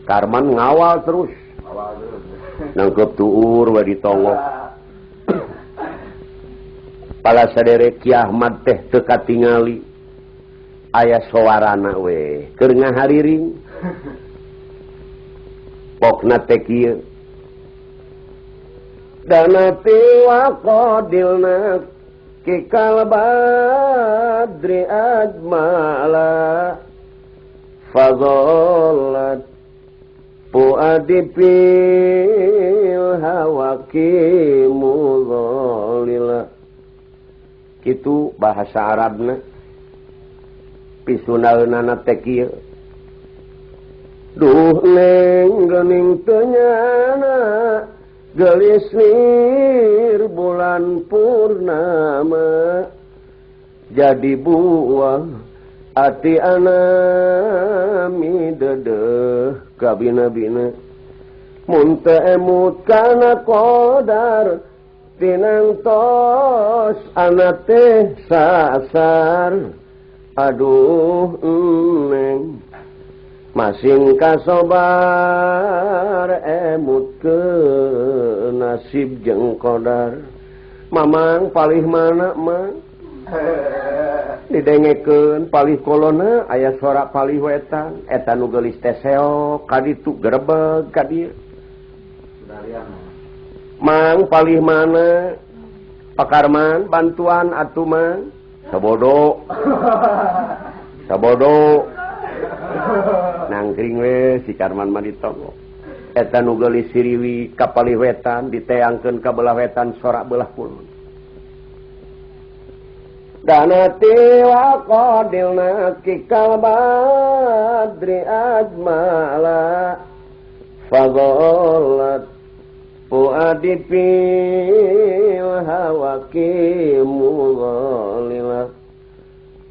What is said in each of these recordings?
Karman ngawal terus. Nangkep tuur we ditongok. Pala saderek Ki Ahmad teh teu katingali. Aya sowarana we keur ngahariring. Pokna teh kieu. Danati wa qadilna kikal badri ajmala fadhallat fuadi fil hawaki mudhalila. Kitu bahasa Arabna. Pisunaeunana teh kieu. Duh neng geuning teu nyana geulis nir bulan purnama jadi buah ati anami dedeh kabina-bina mun teu emut kana qadar tinang tos ana teh sasar. Aduh neng masing kasobar emut ke nasib jeung qadar. Mamang palih mana mang didengekeun palih kolona aya sora palih wetan eta nu geulis teh seok ka ditu grebeg ka dieu. Mang palih mana Pak Karman bantuan atuh mang sabodo sabodo nangkring we si Karman mah ditongok. Eta nu geulis siriwi ka palih wetan diteangkeun ka belah wetan sora belah kulon. Danati wa qadilna kikal badri ajmala fadhallat fuadi fil hawaki mudhalila.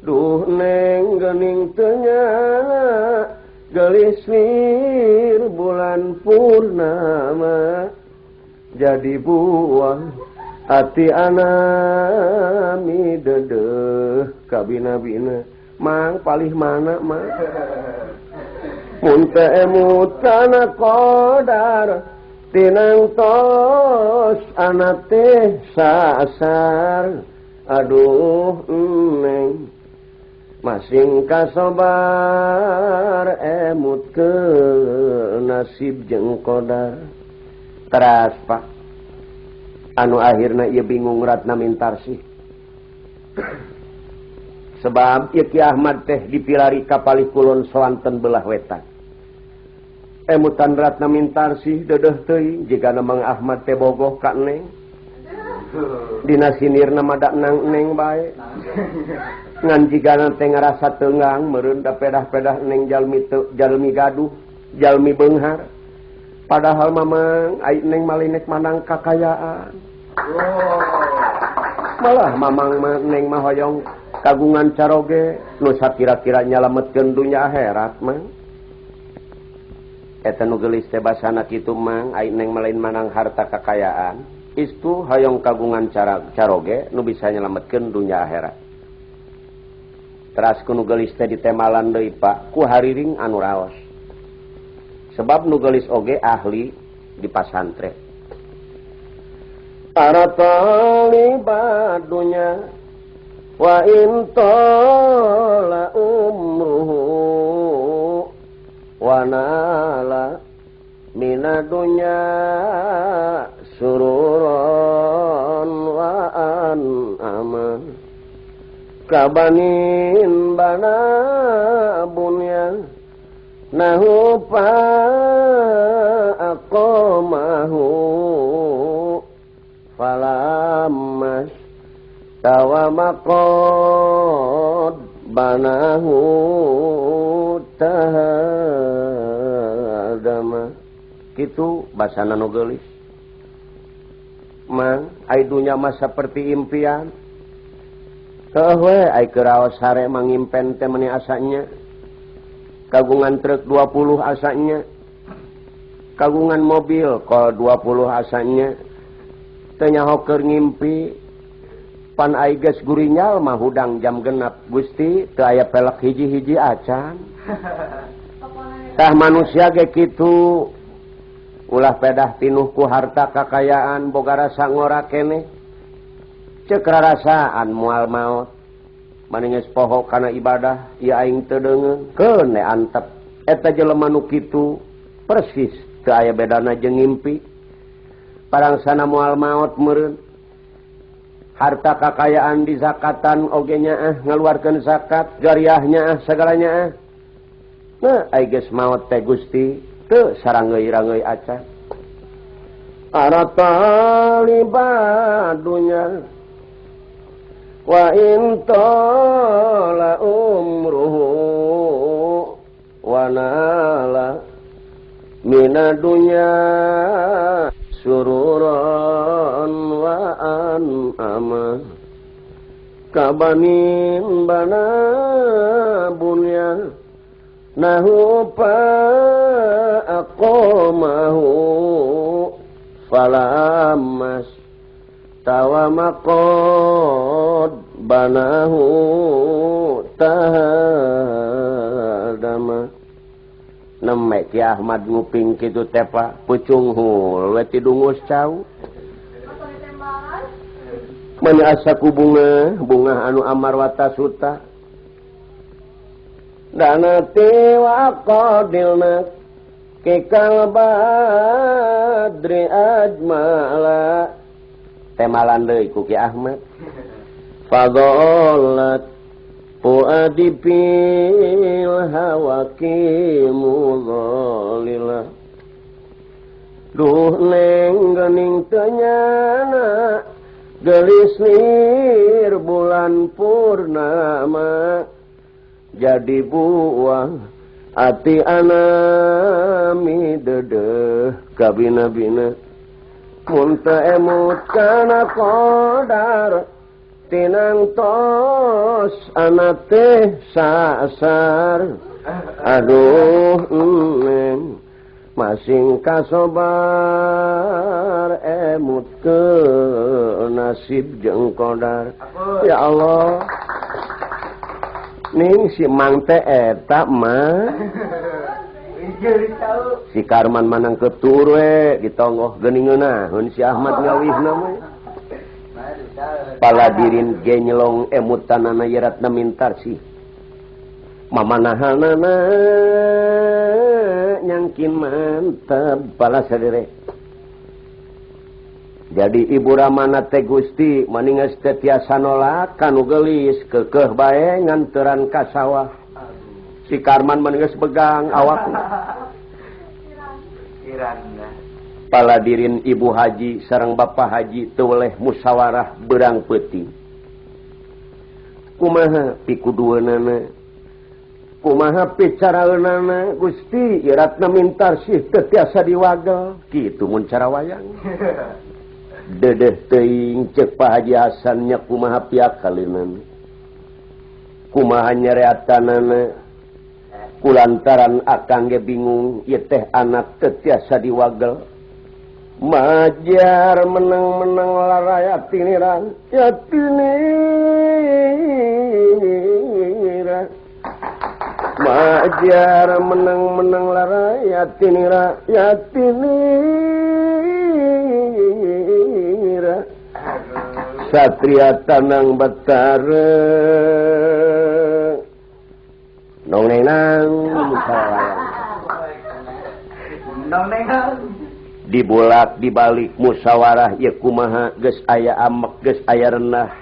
Duh neng geuning teu nyana geulis nir bulan purnama jadi buah ati anami dedeh kabina-bina. Mang palih mana mang mun teu emut kana qadar tinang tos ana teh sasar. Aduh neng masing kasobar emut ke nasib jeung qadar. Teras Pak anu akhirna ieu bingung Ratna Mintarsih. Sebab ieu Ki Ahmad teh dipilari ka palih kulon soanten belah wetan. Emutan Ratna Mintarsih dedeuh teuing jigana Mang Ahmad teh bogoh ka neng. Dina sinirna mah da nang neng bae. Ngan jigana teh ngarasa teunggang meureun da pedah-pedah neng jalmi teu jalmi gaduh, jalmi beunghar. Padahal mamang ai neng malinek manang kakayaan. Malah mamang mah neng mah hoyong kagungan caroge nu sakira-kira nyalametkeun dunya akhirat mang. Eta nu geulis teh basana kitu mang ai neng mah lain manang harta kakayaan. Istu hoyong kagungan caroge nu bisa nyalametkeun dunya akhirat. Teras ku nu geulis teh ditemalan deui Pak ku hariring anu raos. Sebab nu geulis oge ahli di pasantren. Para talibat dunya wa in tala umruhu wa nala mina dunya sururan wa an aman kabanin bana bunya nahu fa aqama aqamahu falammas tawa maqad banahu tahadama. Kitu basana nu geulis. Mang ai dunya mah saperti impian. Heuh we ai keur raos sare mangimpen teh meuni asanya. Kagungan truk 20 asanya. Kagungan mobil kol 20 asanya. Teu nyaho keur ngimpi. Pan ai geus gurinyal mah hudang jam genap Gusti teu aya pelek hiji-hiji acan. Tah manusia ge kitu. Ulah pedah pinuh ku harta kakayaan boga rasa ngora keneh. Ceuk rarasaan moal maot. Mani geus poho kana ibadah ieu aing teu deungeun keun antep. Eta jelema nu kitu persis teu aya bedana jeung ngimpi. Parangsana moal maot meureun. Harta kakayaan dizakatan oge nyaah ngaluarkeun zakat, jariah nyaah sagala nyaah. Nah, ai geus maot teh Gusti teu sarangeui-rangeui acan. Arata libadunya wa in tala umruhu wa nala minadunya sururan wa an'ama kabanin bana bunya nahu pa aqamahu falamas tawa maqad banahu tahadama. Neme Ki Ahmad nguping kitu teh Pak pucunghul we ti dungus cau. Mani asa ku bunga, bunga anu amarwata suta. Danati wa qadilna kikal badri ajmala. Temalan deui ku Ki Ahmad. Fadhallat fuadi fil hawaki mudhalila. Duh neng geuning teu nyana geulis lir bulan purnama. Jadi buah ati anami dedeh kabina-bina. Mun teu emut kana qadar tinang tos anak teh sasar. Aduh neng masing kasobar emut ke nasib jeung qadar. Ya Allah. Ning si mang teh eta mah si Karman manang ketur we ditonggoh geuning ngeunaheun si Ahmad ngawihna mah. Paladirin ge nyelong emutanana yeratna mintarsih. Mamanahanana nyangkin mantap pala sadere. Jadi ibu Ramana teh Gusti maninges teh tiasa nolak kanu geulis keukeuh bae nganteran ka sawah. Si Karman maninges begang awakna. Paladirin ibu haji sareng bapak haji teu weleh musyawarah beurang peuting. Kumaha pikudueunana? Kumaha picaraeunana Gusti iratna mintarsih teu tiasa diwagel. Kitu mun cara wayang. Dedeh teuing ceuk Pak Haji Hasan nya kumaha piakaleunana. Kumaha nyereatanana. Kulantaran akang ge bingung ieu teh anak teu tiasa diwagel. Majar menang-menang laraya tinirang ya tinira. Majar menang-menang laraya tinira ya tinira. Satria Tanang Batara nong nenang Nong nenang. Dibolak dibalik musyawarah ye kumaha geus aya amek geus aya renah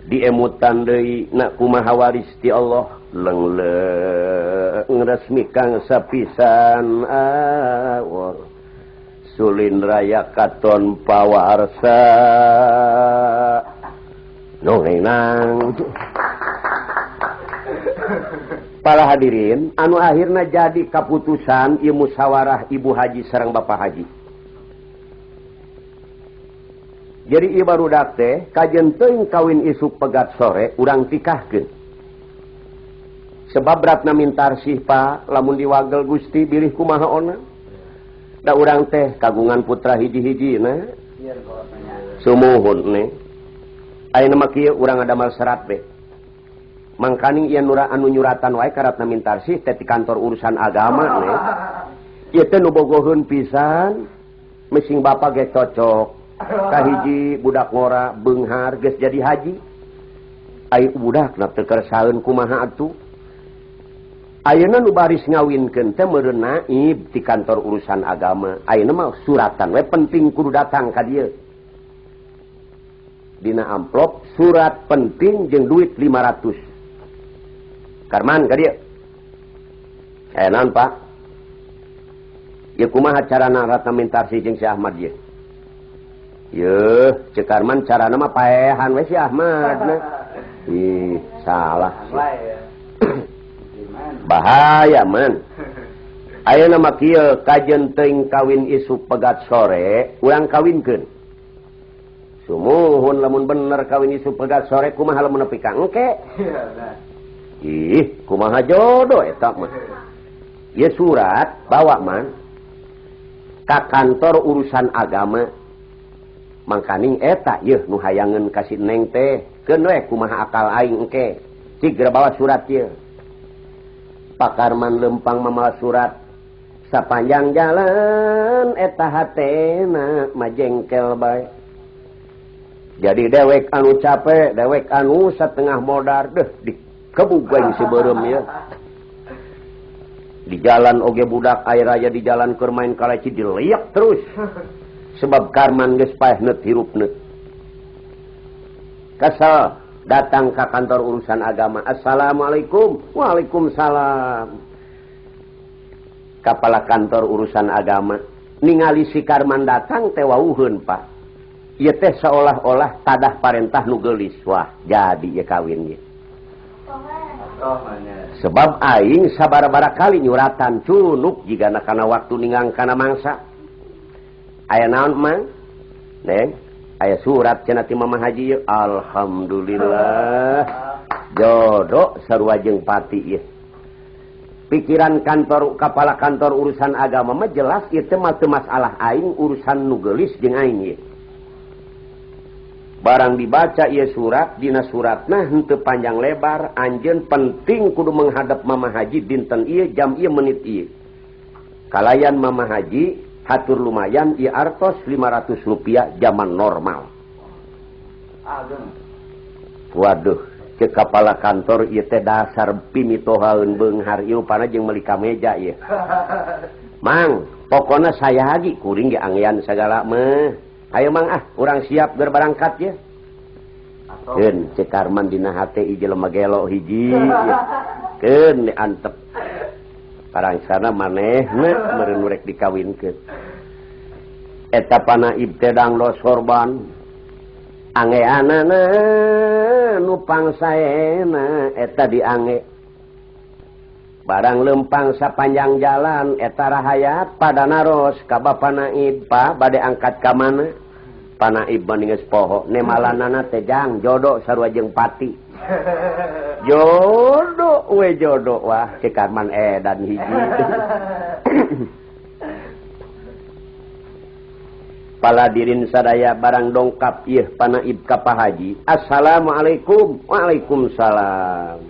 diemutan deui na kumaha waris ti Allah lengleng resmi kang sapisan awor Sulin raya katon pawarsa nongenang. Para hadirin anu akhirna jadi kaputusan ieu musyawarah Ibu Haji sareng Bapak Haji. Jadi ieu barudak teh kajen teuing kawin isuk pegat sore urang tikahkeun. Sebab Ratna Mintarsih Pak lamun diwagel Gusti bilih kumaha ona. Da urang teh kagungan putra hiji-hiji na. Sumuhun ne. Ayeuna mah kieu urang ngadamel serat be. Mangkaning ieu nura anu nyuratan wae ka Ratna Mintarsih teh ti kantor urusan agama ne. Ieu teh nu bogoheun pisan, mesing bapa ge cocok. Kahiji budak ngora beunghar geus jadi haji. Ai budakna teu kersaeun kumaha atuh. Ayeuna nu baris ngawinkeun teh meureun naib ti kantor urusan agama. Ayeuna mah suratan we penting kudu datang ka dieu. Dina amplop surat penting jeung duit 500. Karman ka dieu. Aya naon Pak? Ieu kumaha carana Ratna Mintarsih jeung si Ahmad ieu? Yeuh, ceuk Karman carana mah paehan we si Ahmad na. Ih, salah sih. Bahaya man. Ayeuna mah kieu kajen teuing kawin isuk pegat sore urang kawinkeun. Sumuhun lamun bener kawin isuk pegat sore kumaha lamun nepi ka engke? Ih, kumaha jodoh eta mah. Ieu surat bawa man ka kantor urusan agama. Mangkaning eta yeuh nu hayangeun ka si Neng teh, keun we kumaha akal aing engke. Cik geura bawa surat ieu. Pak Karman lempang mamawa surat sapanjang jalan eta hatena majengkel bae. Jadi dewek anu capek, dewek anu setengah modar deh dikebug bae si beureum ieu. Di jalan oge budak air raya di jalan keur main kaleci diliak terus. Sebab Karman geus paeh neut hirup neut. Kesel datang ke kantor urusan agama. Assalamualaikum. Waalaikumsalam. Kepala kantor urusan agama ningali si Karman datang teh wauheun Pak. Ieu teh seolah-olah tadah parentah nu geulis. Wah, jadi ieu kawin ieu. Sebab aing sabara-bara kali nyuratan cunuk jigana kana waktu ningang kana mangsa. Aya naon Mang? Neng, aya surat cenah ti Mama Haji ieu. Alhamdulillah. Jodoh sarua jeung pati ieu. Pikiran kantor kepala kantor urusan agama mah jelas ieu teh mah teu masalah aing urusan nu geulis jeung aing ieu. Barang dibaca ieu surat, dina suratna henteu panjang lebar, anjeun penting kudu menghadap Mama Haji dinten ieu jam ieu menit ieu. Kalayan Mama Haji hatur lumayan ieu artos 500 rupiah zaman normal. Waduh, ke kepala kantor ieu teh dasar pimitohaeun beunghar ieu rupana jeung meuli kameja ieu. Mang, pokona saya haji kuring ge anggean sagala mah. Ayo Mang ah, urang siap ger barangkat ya. Keun ceuk Karman dina hate ieu jelema gelo hiji. Keun antep. Parangsana manehna meureun rek dikawinkeun. Eta panaib teh dangdos sorban. Angeanana nu pangsaena eta diange. Barang lempang sapanjang jalan eta rahayat pada naros ka Bapa Naib, Pak bade angkat ka mana? Panaib mah geus poho, nemalanana teh jang jodoh sarua jeung pati. Jodoh we jodoh wah ceuk Karman edan hiji. Paladirin sadaya barang dongkap ieu panaib ka Pak Haji. Assalamualaikum. Waalaikumsalam.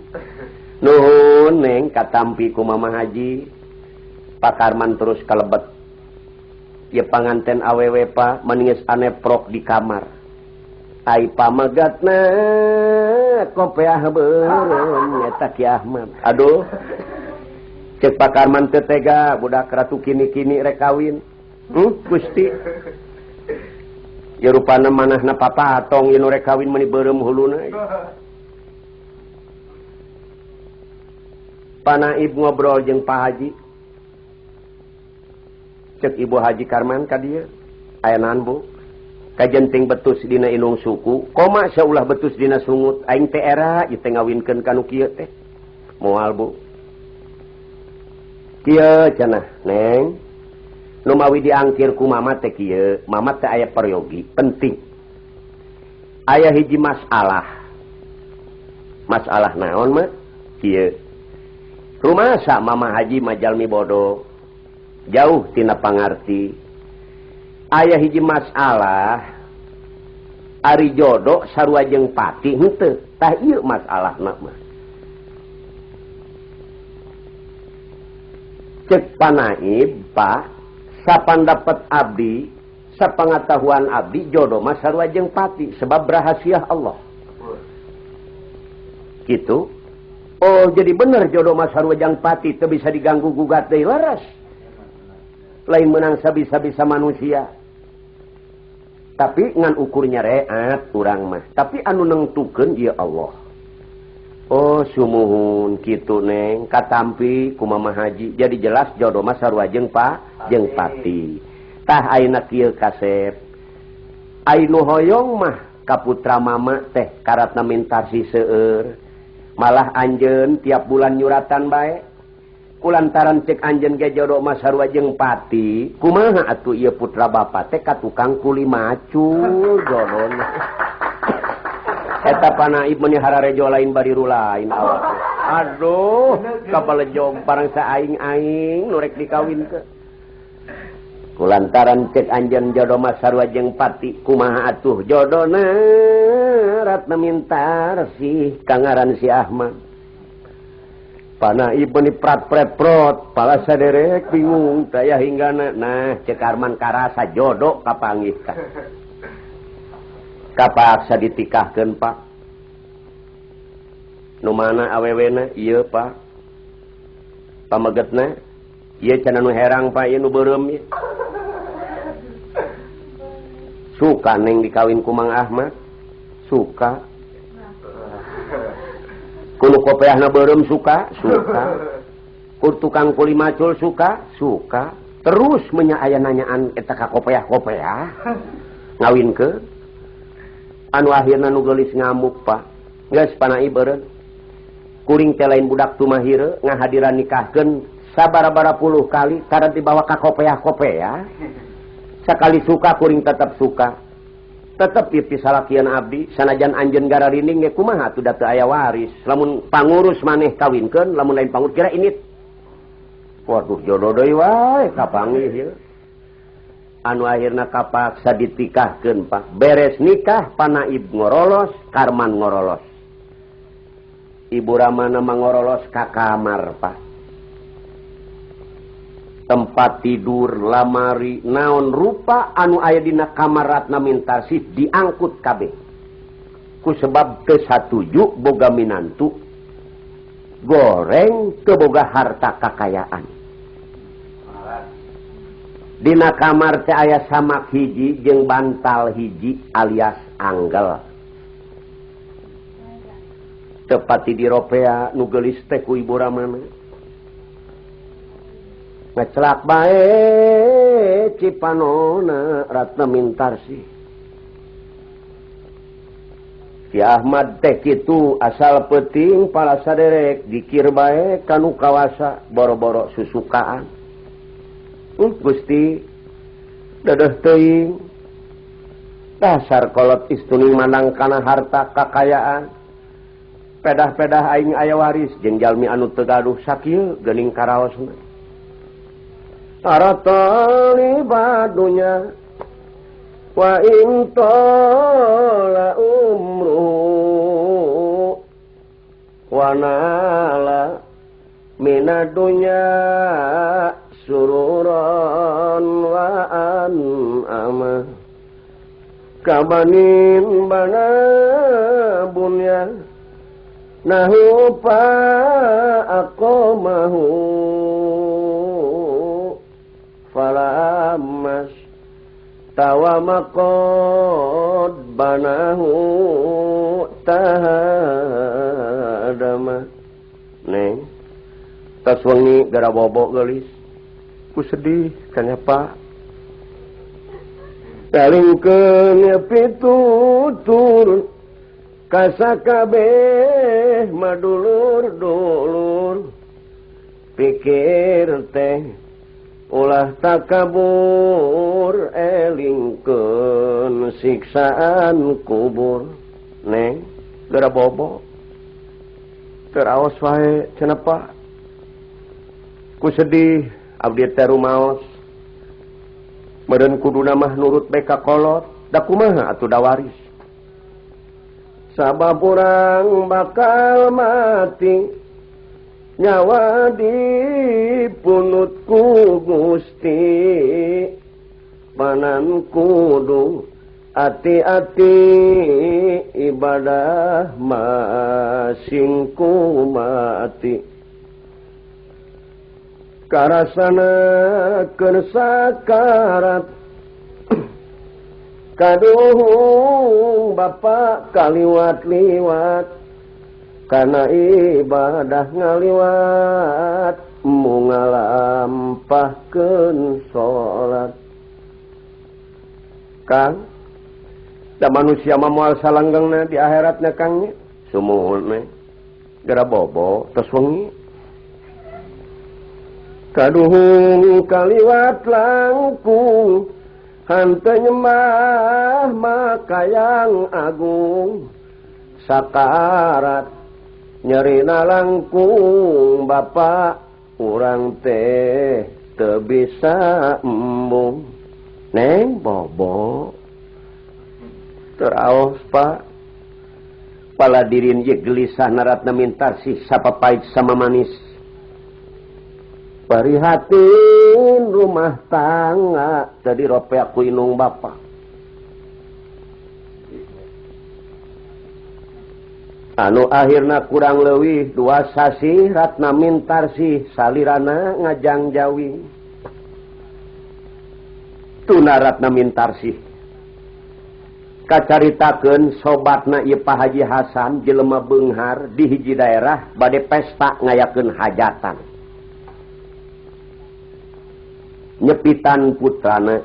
Nuhun Neng katampi ku Mama Haji. Pak Karman terus kalebet. Ieu panganten awewe Pak maninges aneprok di kamar. Ai pamegatna kopeah beureum eta Ki Ahmad. Aduh. Ceuk Pak Karman teu tega budak ratu kini-kini rek kawin. Gusti. Ieu rupana manahna papatong ieu nu rek kawin meuni beureum huluna. Panaib ngobrol jeung Pak Haji. Cek Ibu Haji Karman ka dieu. Aya naon Bu? Kajenting betus dina inung suku, koma saulah betus dina sungut, aing teh era ieu teh ngawinkeun ka nu kieu teh. Moal Bu. Kieu cenah, Neng. Nu mawi diangkir ku mama teh kieu, mama teh aya peryogi penting. Aya hiji masalah. Masalah naon mah? Kieu. Rumasa mama haji majalmi bodoh. Jauh tina pangarti. Aya hiji masalah ari jodoh sarua jeung pati henteu. Tah ieu masalahna mah. Cek panaib Pak, sapandapat abdi, sapangatahuan abdi jodoh mah sarua jeung pati sebab rahasia Allah. Gitu. Oh, jadi bener jodoh mah sarua jeung pati teu bisa diganggu gugat deui leres. Lain menang sabisa-bisa manusia. Tapi ngan ukurnya reat urang mah. Tapi anu nengtukeun ieu Allah. Oh sumuhun kitu Neng, katampi ku Mama Haji. Jadi jelas jodoh mah sarua jeung pa jeung pati. Tah ayeuna kieu kasep. Ai nu hoyong mah ka putra mama teh karatna mintarsi seueur. Malah anjeun tiap bulan nyuratan bae. Kulantaran cek anjeun ge jodoh mah sarua jeung pati, kumaha atuh ieu putra bapa teh ka tukang kuli macul jodona. Eta panaib meuni hararejo lain bariru lain awak. Aduh, kabalejong parang saing-aing nu rek dikawinkeun. Kulantaran cek anjeun jodoh mah sarua jeung pati, kumaha atuh jodona Ratna Mintarsih kangaran si Ahmad. Panaib meuni prat-pret-prot, pala saderek bingung taya hinggana. Nah, cek Arman karasa jodoh kapanggih ka. Kapaksa ditikahkeun Pak. Nu mana awewena? Ieu Pak. Pamegetna? Ieu cenah nu herang Pak, ieu nu beureum ieu. Suka Neng dikawin ku Mang Ahmad? Suka. Kuno kopeahna beureum suka? Suka. Ku tukang kuli macul suka? Suka. Terus menya aya nanyaan eta ka kopeah-kopeah. Ngawinkeun. Anu akhirna nu geulis ngamuk Pak. Geus panaib beureum. Kuring teh lain budak tumahire ngahadiran nikahkeun sabara-bara puluh kali karena dibawa ka kopeah-kopeah. Sakali suka kuring tetap suka. Tetep ieu pisalakian abdi sanajan anjeun gararining ge kumaha atuh da teu aya waris. Lamun pangurus maneh kawinkeun, lamun lain pangurus kira init. Waduh jodoh deui wae kapanggih ieu. Anu akhirna kapaksa ditikahkeun Pak. Beres nikah panaib ngorolos, Karman ngorolos. Ibu Ramana mangorolos ka kamar Pak. Tempat tidur, lamari, naon rupa anu aya dina kamar Ratna Mintarsih diangkut kabeh. Ku sebab teu satuju boga minantu goreng teu boga harta kakayaan. Dina kamar teh aya samak hiji jeung bantal hiji alias anggel. Tepati diropea nu geulis teh ku Ibu Ramana. Ngecelak bae cipanona Ratna Mintarsih. Si Ahmad teh kitu asal peuting pala saderek dikir bae kanu kawasa boro-boro susukaan. Gusti dedeh teuing dasar kolot istuning mandang kana harta kakayaan. Pedah-pedah aing aya waris jeung jalmi anu teu gaduh sakieu geuning karaosna. Aratali badunya wa in tala umru wa nala minadunya sururan wa an'ama kabanin bana bunya nahupa aqamahu falamas tawama qad banahu tahadama. Neng tos wengi gara bobo geulis. Ku sedih kanya Pak. Elingkeun pitutur kasakabeh madulur-dulur pikir teh ulah takabur elingkeun siksaan kubur. Neng geura bobo teraos wae cenah Pak. Ku sedih abdi teh rumaos meureun kuduna mah nurut bae ka kolot da kumaha atuh da waris. Sabab urang bakal mati nyawa dipunut ku Gusti panan kudu ati-ati ibadah masing ku mati. Karasana keur sakarat kaduhung bapak kaliwat-liwat karena ibadah ngaliwat mu ngalampahkeun salat. Kang da manusia mah moal salanggengna di akhiratna Kang nya sumuhun we geura bobo tos wengi. Kaduhung kaliwat langkung henteu nyembah maka yang agung sakarat nyerina langkung bapak urang teh teu bisa embung. Neng bobo teraos Pak. Paladirin ye gelisah naratna mintarsih sapapait sama manis. Prihatin rumah tangga tadi rope aku inung bapak. Anu akhirna kurang leuwih 2 sasih Ratna Mintarsih salirana ngajang jawi. Tuna Ratna Mintarsih kacaritakeun sobatna ieu Pak Haji Hasan jelema beunghar di hiji daerah bade pesta ngayakeun hajatan. Nyepitan putrana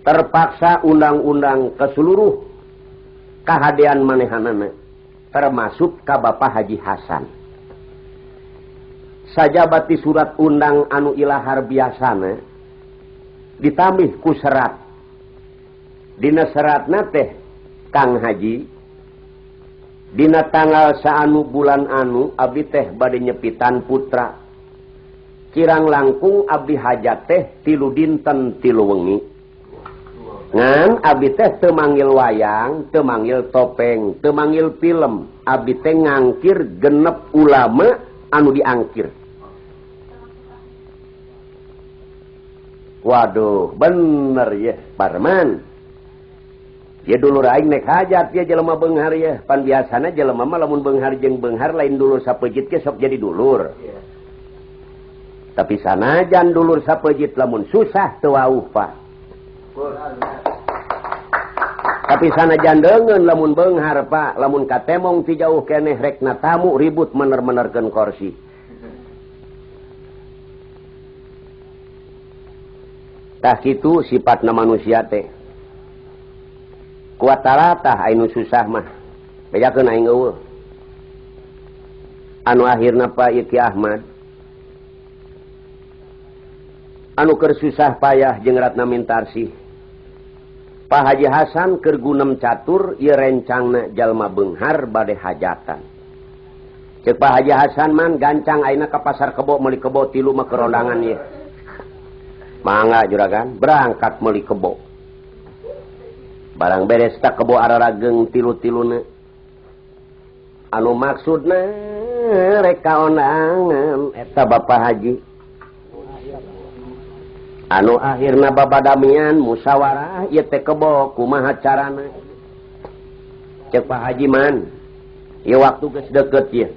terpaksa undang-undang ke seluruh kahadean manehanana termasuk ka Bapak Haji Hasan. Sajabati surat undang anu ilahar biasana ditambih ku serat. Dina seratna teh Kang Haji dina tanggal saanu bulan anu abdi teh bade nyepitan putra. Kirang langkung abdi hajat teh 3 dinten 3 wengi. Ngan abdi teh teu manggil wayang, teu manggil topeng, teu manggil film. Abdi teh ngangkir genep ulama anu diangkir. Waduh, bener ya Parman. Ya dulur aing nek hajat ya jelema beunghar ya. Pan biasana jelema mah lamun beunghar jeung beunghar lain dulur sapeujeut ge sok jadi dulur. Tapi sanajan dulur sapeujeut lamun susah teu wauh Pak. Tapi sanajan deungeun lamun beunghar Pak, lamun katemong ti jauh keneh rekna tamu ribut mener-menerkeun kursi. Tah kitu sifatna manusia teh. Kuat taratah anu susah mah. Bejakeun aing eueuh. Anu akhirna Pak ieu Ki Ahmad anu keur susah payah jeung Ratna Mintarsih. Pak Haji Hasan keur gunem catur ieu rencangna jalma beunghar bade hajatan. Ceuk Pak Haji Hasan man gancang ayeuna ka pasar kebo meuli kebo 3 mah kerondangan ieu. Mangga juragan berangkat meuli kebo. Barang beres tak kebo ararageng tilu-tiluna. Anu maksudna rek kaondangan eta Bapak Haji. Anu akhirna babadamian musyawarah ieu teh kebo kumaha carana. Ceuk Pak Haji man, ieu waktu geus deukeut ieu.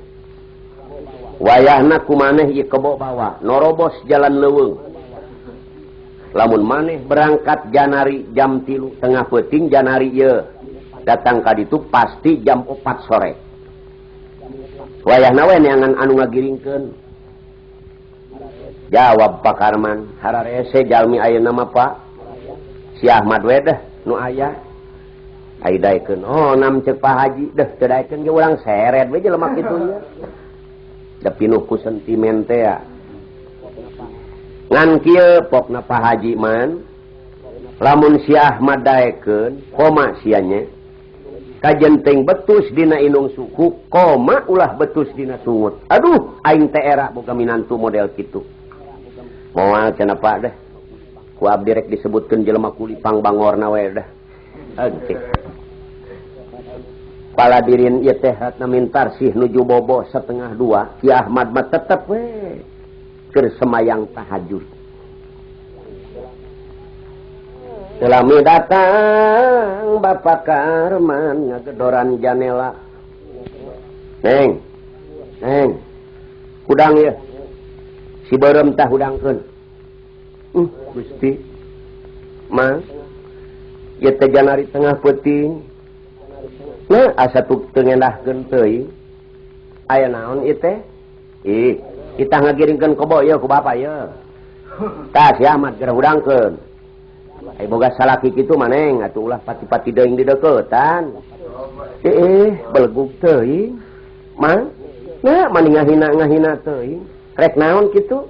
Wayahna kumaneh ieu kebo bawa norobos jalan leuweung. Lamun maneh berangkat Janari jam 3 tengah peuting Janari ieu datang ka ditu pasti jam 4 sore. Wayahna we neangan anu ngagiringkeun. Jawab Pak Karman, hararese jalmi ayeuna mah Pak. Si Ahmad we deh nu aya. Ai daekeun onam ceuk Pak Haji deh teu daekeun ge urang seret we jelema kitu nya. Da pinuh ku sentimen teh ya. Ngan kieu pokna Pak Haji man, lamun si Ahmad daekeun koma sia nya. Kajenteng betus dina inung suku, koma ulah betus dina sungut. Aduh, aing teh era boga minantu model kitu. Moal cenah Pak deh. Ku abdi rek disebutkeun jelema kulipang bangorna we dah. Engke. Paladirin ieu teh Ratna Mintarsih nuju bobo 1:30, Ki Ahmad mah tetep we keur semayang tahajud. Selami datang Bapak Karman ngagedoran janela. Neng, neng, hudang ya. Si beureum tah hudangkeun. Gusti. Ma, ieu teh janari tengah peuting. Nah, asa teu ngendahkeun teuing. Aya naon ieu teh? Ih, kita ngagiringkeun kebo ieu ku bapa ieu. Tah si Ahmad geura hudangkeun. Ai boga salaki kitu maneng atuh ulah pati-pati deung di deuketan. Belegug teuing. Ma, nah mani ngahina-ngahina teuing. Rek naon kitu?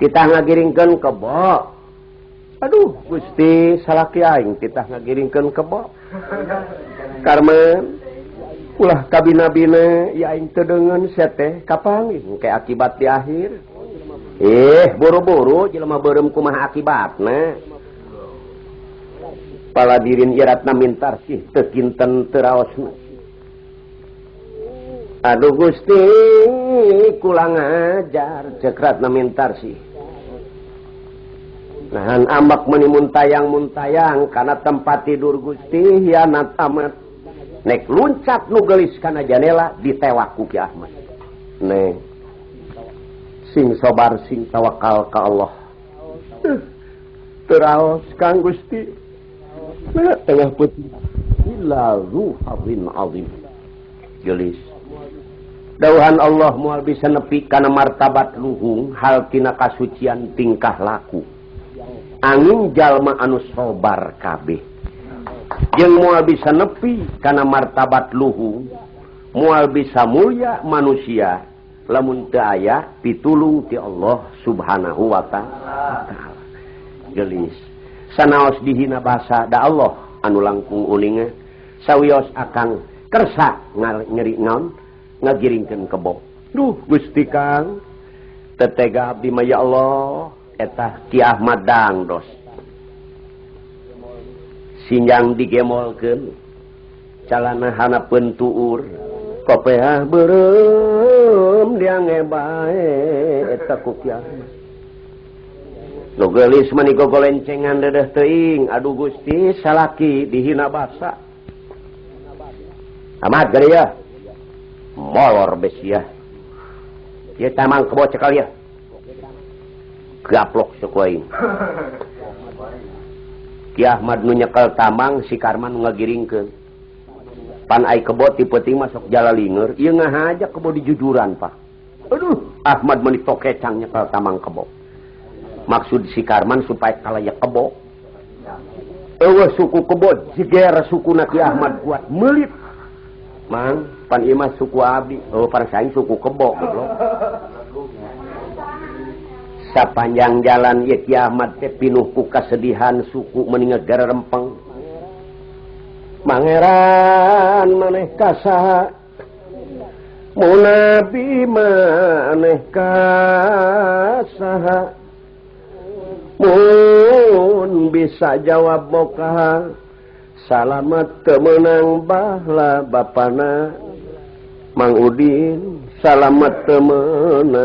Titah ngagiringkeun kebo. Aduh, Gusti salaki aing titah ngagiringkeun kebo. Karmen ulah kabina-bina ya aing teu deungeun sia teh kapanggih engke akibat di akhir. Buru-buru jelema beureum kumaha akibatna. Paladirin Ratna Mintarsih teu kinten teu raosna. Aduh Gusti kula ngajar ceuk Ratna Mintarsih. Nahan ambak meuni muntayang-muntayang kana tempat tidur Gusti hianat amat. Nek luncat nu geulis kana janela ditewak ku Ki Ahmad. Neng sing sabar sing tawakal ka Allah. Teu raos Kang Gusti. Nah, tengah putih illa zu hazin azim. Gelis. Dauhan Allah moal bisa nepi kana martabat luhung hal tina kasucian tingkah laku. Angin jalma anu sobar kabeh. Jeung moal bisa nepi kana martabat luhung, moal bisa mulia manusia lamun teu aya pitulung ti Allah Subhanahu wa ta'ala. Gelis. Sanaos dihina basa da Allah anu langkung uninga sawios akang kersa nyeri naon ngagiringkeun kebo. Duh Gusti Kang tetega abdi mah ya Allah eta Ki Ahmad dangdos. Sinjang digemolkeun calana hanapeun tuur kopeah beureum diange bae eta ku Ki Ahmad. Nu geulis mani gogolencengan dedeh teuing, aduh Gusti salaki dihina basa. Ahmad geuning ya. Molor besiah. Ieu tamang kebo cekal ieu. Gaplok suku aing. Ki Ahmad nu nyekel tamang si Karman nu ngagiringkeun. Pan ai kebo ti peuting masuk jalalinger, ieu ngahaja kebo dijujuran, Pak. Aduh, Ahmad meuni tokecang nyekel tamang kebo. Maksud si Karman supaya kalaya kebo. Eueuh suku kebo jeger sukuna Ki Ahmad kuat meulit. Mang, pan ieu mah suku abdi. Oh, pan saing suku kebo goblok. Sapanjang jalan ieu Ki Ahmad teh pinuh ku kasedihan suku meuni ngagarempeng. Pangeran maneh ka saha? Munabi maneh ka saha? Mun bisa jawab mokaha salamat temenang bahla bapana Mang Udin salamat temenang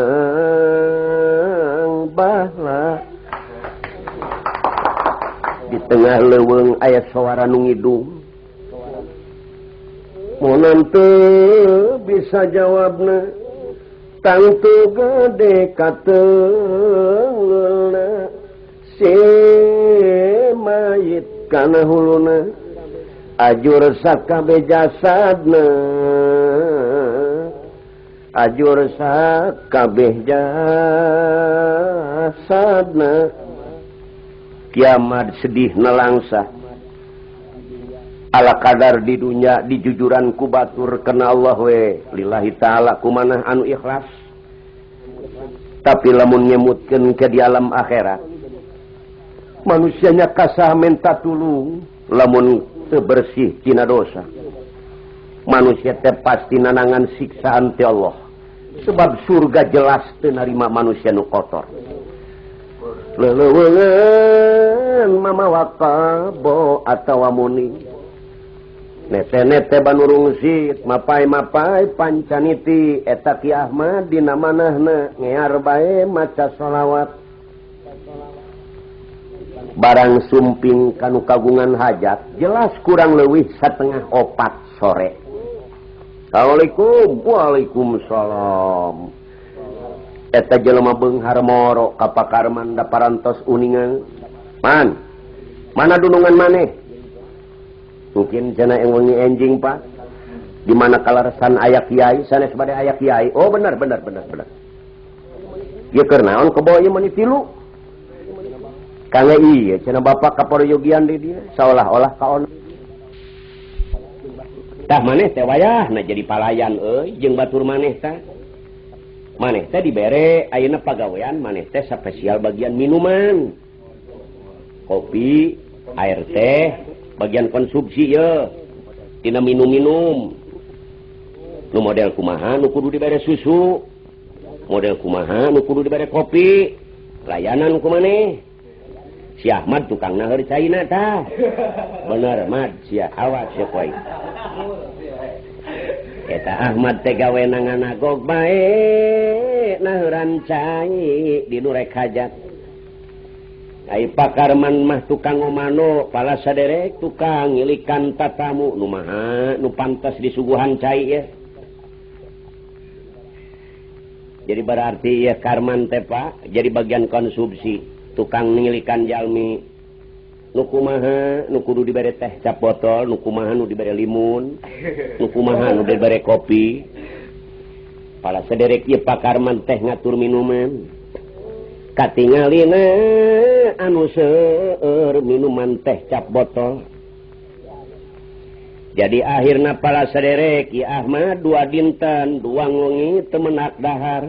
bahla. Di tengah leuweung aya sawara nu ngidung. Mun teu bisa jawabna tangtu gede kateulna si mayit kana huluna ajur sakabe jasadna ajur sakabeh jasadna. Sadna kiamat sedih nelangsa ala kadar di dunya dijujuran ku batur kena Allah we lillahi ta'ala kumanah anu ikhlas tapi lamun nyemutkeun ke di alam akhirat manusianya kasah minta tulung lamun teu bersih tina dosa manusia teh pasti nanangan siksaan ti Allah sebab surga jelas teu narima manusia nu kotor leuleungeun mamawa kabo atawa muni nete-nete banurungsit mapai-mapai pancaniti eta Ki Ahmad dina manahna ngear bae maca sholawat barang sumping kanu kagungan hajat jelas kurang leuwih 3:30 sore. Assalamualaikum. Waalaikumsalam. Eta jelema beunghar moro ka Pakarman da parantos uningan. Man, mana dunungan maneh? Mungkin cenah yang wengi enjing Pak. Di mana kalaresan aya kiai, sanes bade aya kiai. Oh benar benar benar benar. Ieu keur naon kebo ieu meuni tilu? Kangge ieu cenah bapak kaporyogian di dieu seolah-olah kaon. Tah maneh teh wayahna jadi palayan euy jeung batur maneh tah. Maneh teh dibere ayeuna pagawean maneh teh spesial bagian minuman. Kopi, air teh, bagian konsumsi ye. Tina minum-minum. Nu model kumaha nu kudu dibere susu. Model kumaha nu kudu dibere kopi. Layanan ku maneh. Si Ahmad tukang naheur caina tah. Bener Mad sia awas sia koy. Eta Ahmad teh gawe nanganagog bae naheuran cai di nu rek hajat. Ai Pakarman mah tukang ngomano pala saderek tukang ngilikan tatamu nu maha nu pantas disuguhan cai ya. Jadi berarti ya Karman teh Pak jadi bagian konsumsi tukang ngilikan jalmi nu kumaha nu kudu dibere teh cap botol nu kumaha nu dibere limun nu kumaha nu dibere kopi pala sederek ieu Pakarman teh ngatur minuman katingalina anu seueur minuman teh cap botol jadi akhirna pala sederek Ki Ahmad dua dinten dua wengi teu menak dahar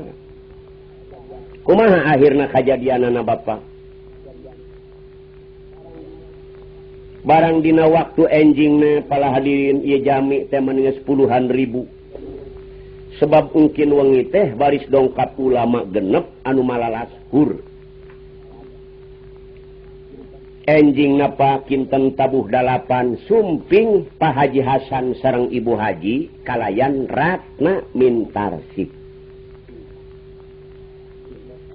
kumaha akhirna kajadianana Bapak barang dina waktu enjingna pala hadirin ieu jami teh mendingan puluhan ribu sebab mungkin wengi teh baris dongkap ulama genep anu malalas hur enjing napa kinten tabuh 8 sumping Pak Haji Hasan sareng Ibu Haji kalayan Ratna Mintarsih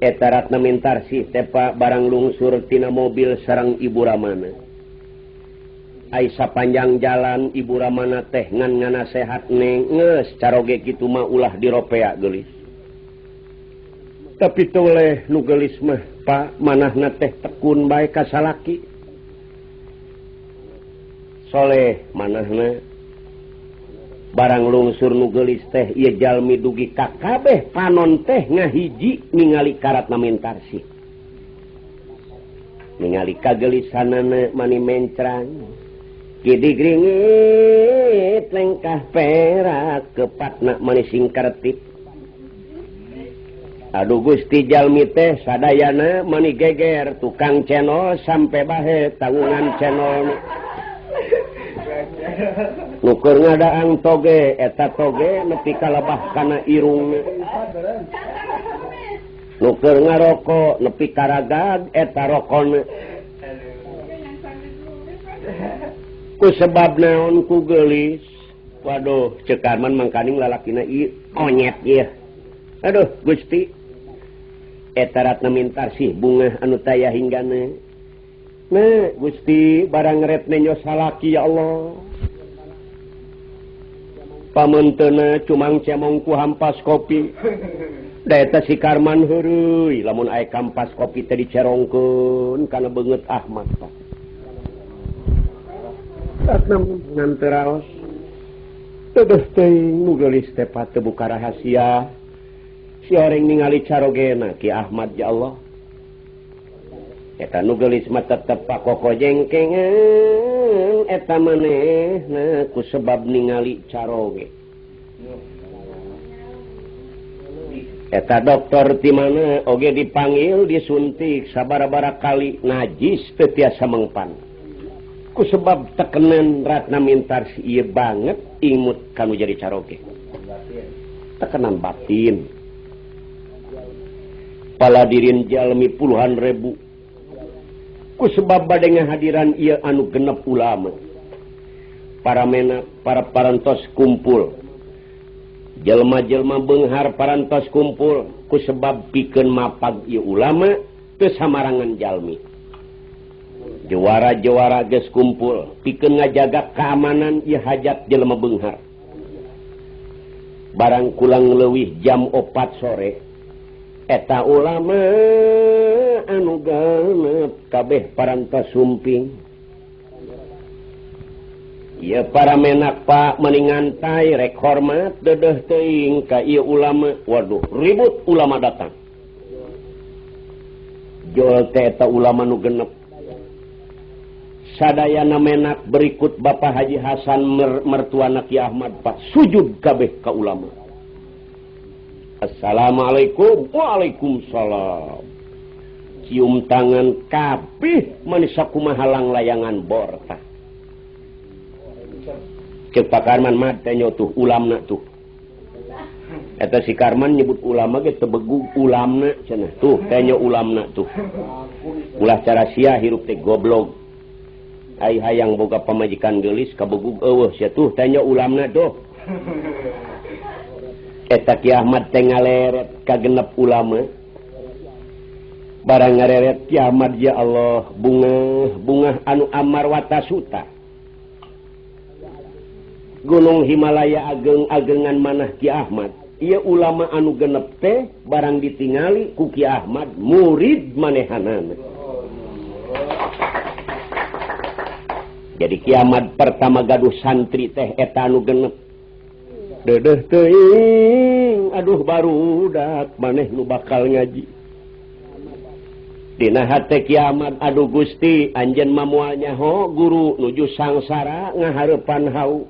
eta Ratna Mintarsih teh Pak barang lungsur tina mobil sareng Ibu Ramana ai sapanjang jalan Ibu Ramana teh ngan nganasehat neng geus caroge kitu mah ulah diropea geulis tapi toleh nu geulis mah Pak manahna teh tekun bae ka salaki soleh manahna barang lungsur nu geulis teh ieu jalmi dugi ka kabeh panon teh ngahiji ningali ka Ratna Mintarsih ningali kagelisanana mani mencrang kidi gringit lengkah perak kepatna mani singkertip aduh Gusti jalmi teh sadayana mani geger tukang cenol sampai bahe tanggungan cenol nu keur ngadaang toge eta toge nepi ka lebah kana irungna nu keur ngaroko nepi ka ragag eta rokona ku sebab naon ku geulis waduh Ceu Karman mangkaning lalakina ieu onyet ieu aduh Gusti eta Ratna Mintarsih bungah anu taya hinggana nah Gusti barang ret nenyo salaki ya Allah pamentena cumang cemong ku hampas kopi da eta si Karman heureuy lamun aya kampas kopi teh dicerongkeun kana beungeut Ahmad Pak Ratna ngan teu raos teuh teuing nu geulis teh teu buka rahasia si oreng ningali carogena Ki Ahmad ya Allah. Eta nu geulis mah tetep pakoko jengkengan eta manehna ku sebab ningali caroge. Eta dokter ti mana oge dipanggil disuntik sabaraha kali najis teu tiasa mengpan. Ku sebab tekenan Ratna Mintarsih ieu banget imut kanu jadi caroge. Tekanan batin. Paladirin jalmi puluhan ribu. Ku sebab bade ngahadiran ieu anu genep ulama. Para menak, para parantos kumpul. Jelma-jelma beunghar parantos kumpul ku sebab pikeun mapag ieu ulama teu samarangan jalmi. Jawara-jawara geus kumpul pikeun ngajaga keamanan ieu hajat jelema beunghar. Barang kulang leuwih jam 4 sore eta ulama anu genep kabeh parantos sumping. Ieu para menak pak mendingan tai rek hormat dedeuh teuing ka ieu ulama. Waduh, ribut ulama datang. Jol teh eta ulama nu genep. Sadayana menak berikut Bapak Haji Hasan mertuana Ki Ahmad pak sujud kabeh ka ulama. Assalamualaikum. Waalaikumsalam. Cium tangan kabeh manis sakumaha langlayangan bortah. Cek Pak Karman mah teh tuh ulamna tuh. Eta si Karman nyebut ulama ge teu begug ulamna cenah tuh teh ulamna tuh. Ulah cara sia hirup teh goblok. Ai hayang boga pamajikan geulis kabegug eueuh sia tuh teh ulamna tuh. Eta Ki Ahmad teh ngaleret ka genep ulama. Barang ngareret Ki Ahmad ya Allah bungah anu amar watasuta. Gunung Himalaya ageng-agengan manah Ki Ahmad. Ieu ulama anu genep teh barang ditingali ku Ki Ahmad murid manehanana. Jadi Ki Ahmad pertama gaduh santri teh eta anu genep. Dedeuh teuing aduh barudak maneh nu bakal ngaji. Dina hate Ki Ahmad aduh Gusti anjeun mah moal nyaho guru nuju sangsara ngahareupan hau.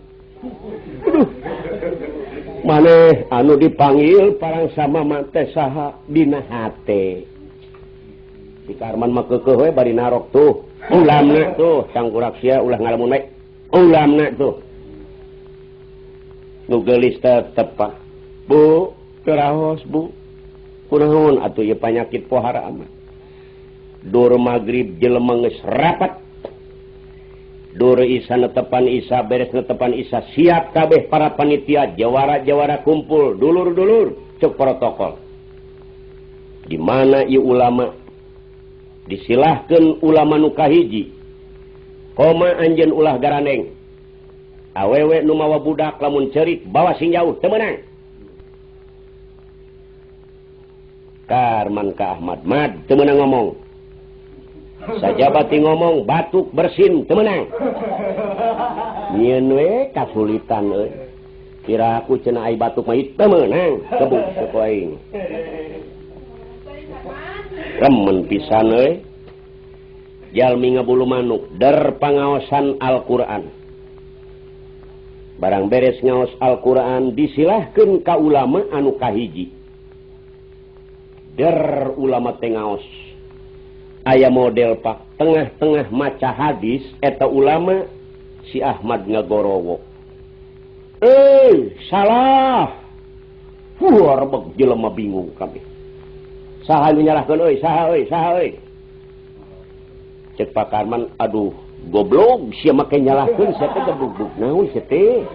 Aduh. Maneh anu dipanggil parang sama mate saha dina hate. Si Karman mah keukeuh we bari narok tuh. Ulamna tuh cangkurak sia ulah ngalamun we. Ulamna tuh. Nu geulis tetep Pak. Bu, teu Bu. Kunaon atuh ieu panyakit pohara amat. Dur magrib jelema geus rapat. Dur isa netepan isa beres netepan isa siap kabeh para panitia jawara-jawara kumpul dulur-dulur cek protokol. Di mana ieu ulama disilahkeun ulama nu kahiji. Koma anjeun ulah garaneng. Awewe nu mawa budak lamun ceurik bawa sing jauh teu meunang. Karman ka Ahmad mad teu meunang ngomong. Sajabati ngomong batuk bersin teu meunang. Nyieun we kasulitan euy. Kira aku cenah ai batuk mah teu meunang kebuk ku aing. Remen pisan euy. Jalmi ngabulu manuk der pangaosan Al-Qur'an. Barang beres ngaos Al-Qur'an disilahkeun ka ulama anu kahiji. Der ulama teh ngaos. Aya model pak tengah-tengah maca hadis eta ulama si Ahmad ngagorowo. Salah. Huar beg jelema bingung kabeh. Saha nu nyalahkeun euy, saha euy, saha euy. Cek Pak Karman, aduh, goblok sia make nyalahkeun sia teh gebugbug naon sia teh.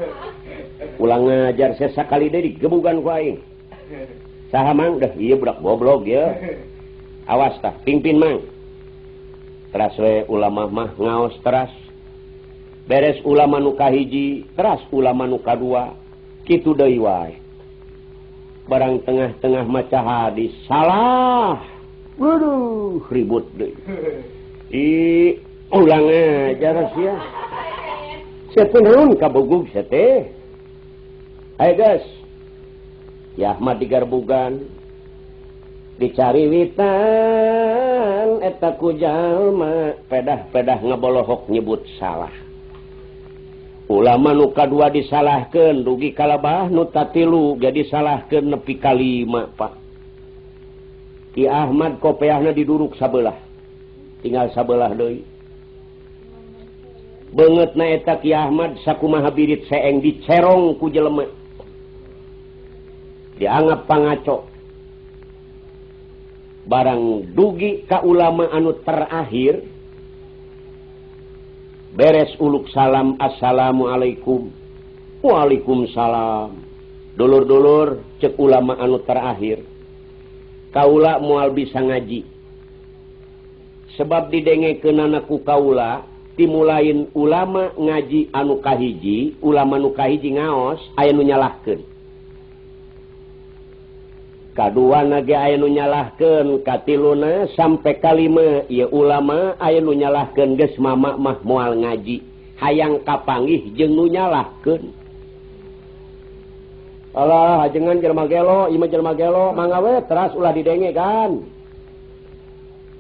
Ulang ngajar sia sakali deui digebugan ku aing. Saha mang dah ieu budak goblok ieu. Awas tah, pimpin mang. Teras we ulama mah ngaos teras. Beres ulama nu kahiji, teras ulama nu kadua. Kitu deui wae. Barang tengah-tengah maca hadis salah. Waduh, ribut deui. Ih, ulang ajar sia. Sia teh naon kabugug sia teh. Ayo guys. Ya Ahmad digarbugan. Dicariwitan eta ku jalma pedah-pedah ngabolohok nyebut salah. Ulama nu kadua disalahkeun dugi kalabah nu tatilu ge disalahkeun nepi ka lima Pak. Ki Ahmad kopeahna diduruk sabelah. Tinggal sabelah deui. Beungeutna eta Ki Ahmad sakumaha birit seeng dicerong ku jelema. Dianggap pangaco. Barang dugi ka ulama anu terakhir beres uluk salam assalamualaikum waalaikumsalam dulur-dulur cek ulama anu terakhir kaula moal bisa ngaji sebab didengekeunana ku kaula timulain ulama ngaji anu kahiji ulama nu kahiji ngaos aya nu nyalahkeun kaduana ge aya nu nyalahkeun katiluna sampai kalima ieu ulama aya nu nyalahkeun geus mama mah moal ngaji hayang kapanggih jeung nu nyalahkeun. Alah ajengan jelema gelo ieu mah jelema gelo mangga we teras ulah didenge kan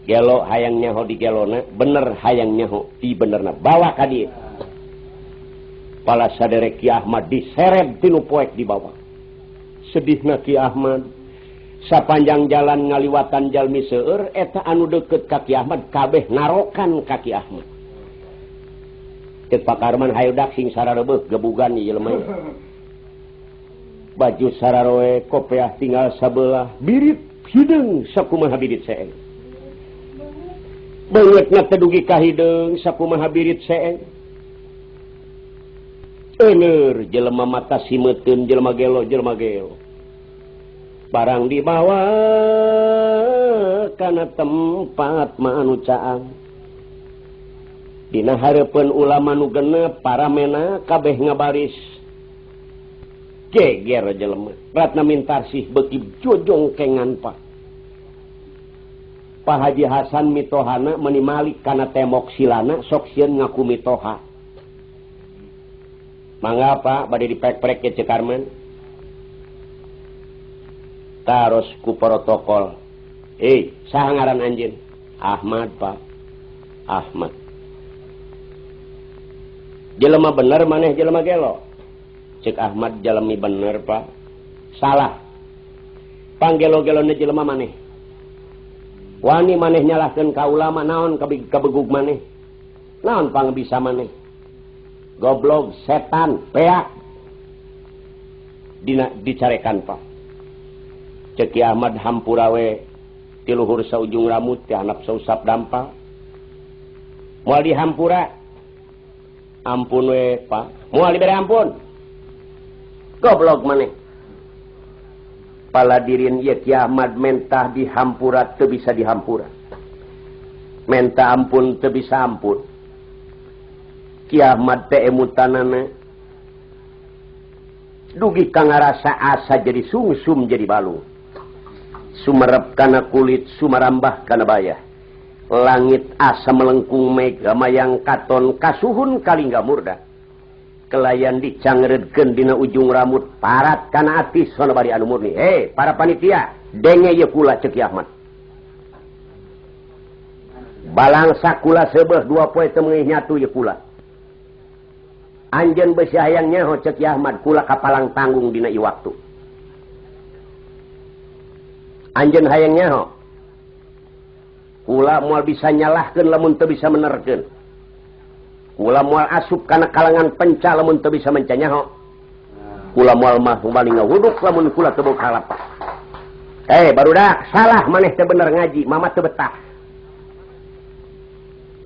gelo hayang nyaho di gelona bener hayang nyaho di benerna bawa ka dieu. Pala saderek Ki Ahmad diseret tinu poek dibawa. Sedihna Ki Ahmad sapanjang jalan ngaliwatan jalmi seueur eta anu deukeut ka Ki Ahmad kabeh narokan ka Ki Ahmad. Ceuk Pak Karman hayu dak sing sarareubeuh gebugan ieu jelema. Baju sararoe kopeah tinggal sabelah birit hideung sakumaha birit seeng. Beungeutna teh dugi ka hideung sakumaha birit seeng. Euneur jelema mata simeuteun jelema gelo jelema gelo. Barang dibawa kana tempat manu caang. Dina hareupeun ulama nu genep paramena kabeh ngabaris. Geger jelema. Ratna Mintarsih beuki jojongkengan Pak. Pak Haji Hasan mitohana meuni malik kana tembok silana sok sieun ngaku mitoha. Mangga Pak bade diprek-prek ke Ceu Karman. Taros ku protokol. Saha ngaran anjeun? Ahmad Pak. Ahmad. Jelema bener maneh jelema gelo? Cek Ahmad jalemi bener Pak. Salah. Panggelo-gelona jelema maneh. Wani maneh nyalahkeun ka ulama naon kabegug maneh? Naon pang bisa maneh? Goblok setan peak. Dina dicarekan Pak. Cek Ki Ahmad hampura we ti luhur saujung rambut ti handap sausap dampa. Moal dihampura. Ampun we Pak. Moal dibere ampun. Goblok maneh. Paladirin ieu Ki Ahmad mentah dihampura teu bisa dihampura. Menta ampun teu bisa ampun. Ki Ahmad teh emutanana dugi ka ngarasa asa jadi sungsum jadi balung. Sumerep kana kulit sumarambah kana bayah. Langit asa melengkung mega mayang katon kasuhun kalingga murda. Kelayan dicangreudkeun dina ujung rambut parat kana atis sono bari anu murni. Hei para panitia denge ieu kula ceuk Ki Ahmad. Balangsa kula seubeuh dua poe teu meungih nyatu ieu kula. Anjeun beusi hayang nyaho ceuk Ki Ahmad kula kapalang tanggung dina ieu waktu. Anjeun hayang nyaho kula moal bisa nyalahkeun lamun teu bisa menerkeun. Kula moal asup kana kalangan penca lamun teu bisa menca nyaho. Kula moal mah bali ngawuduk lamun kula teu boga kalapa. Barudak salah maneh teu bener ngaji, mama teu betah.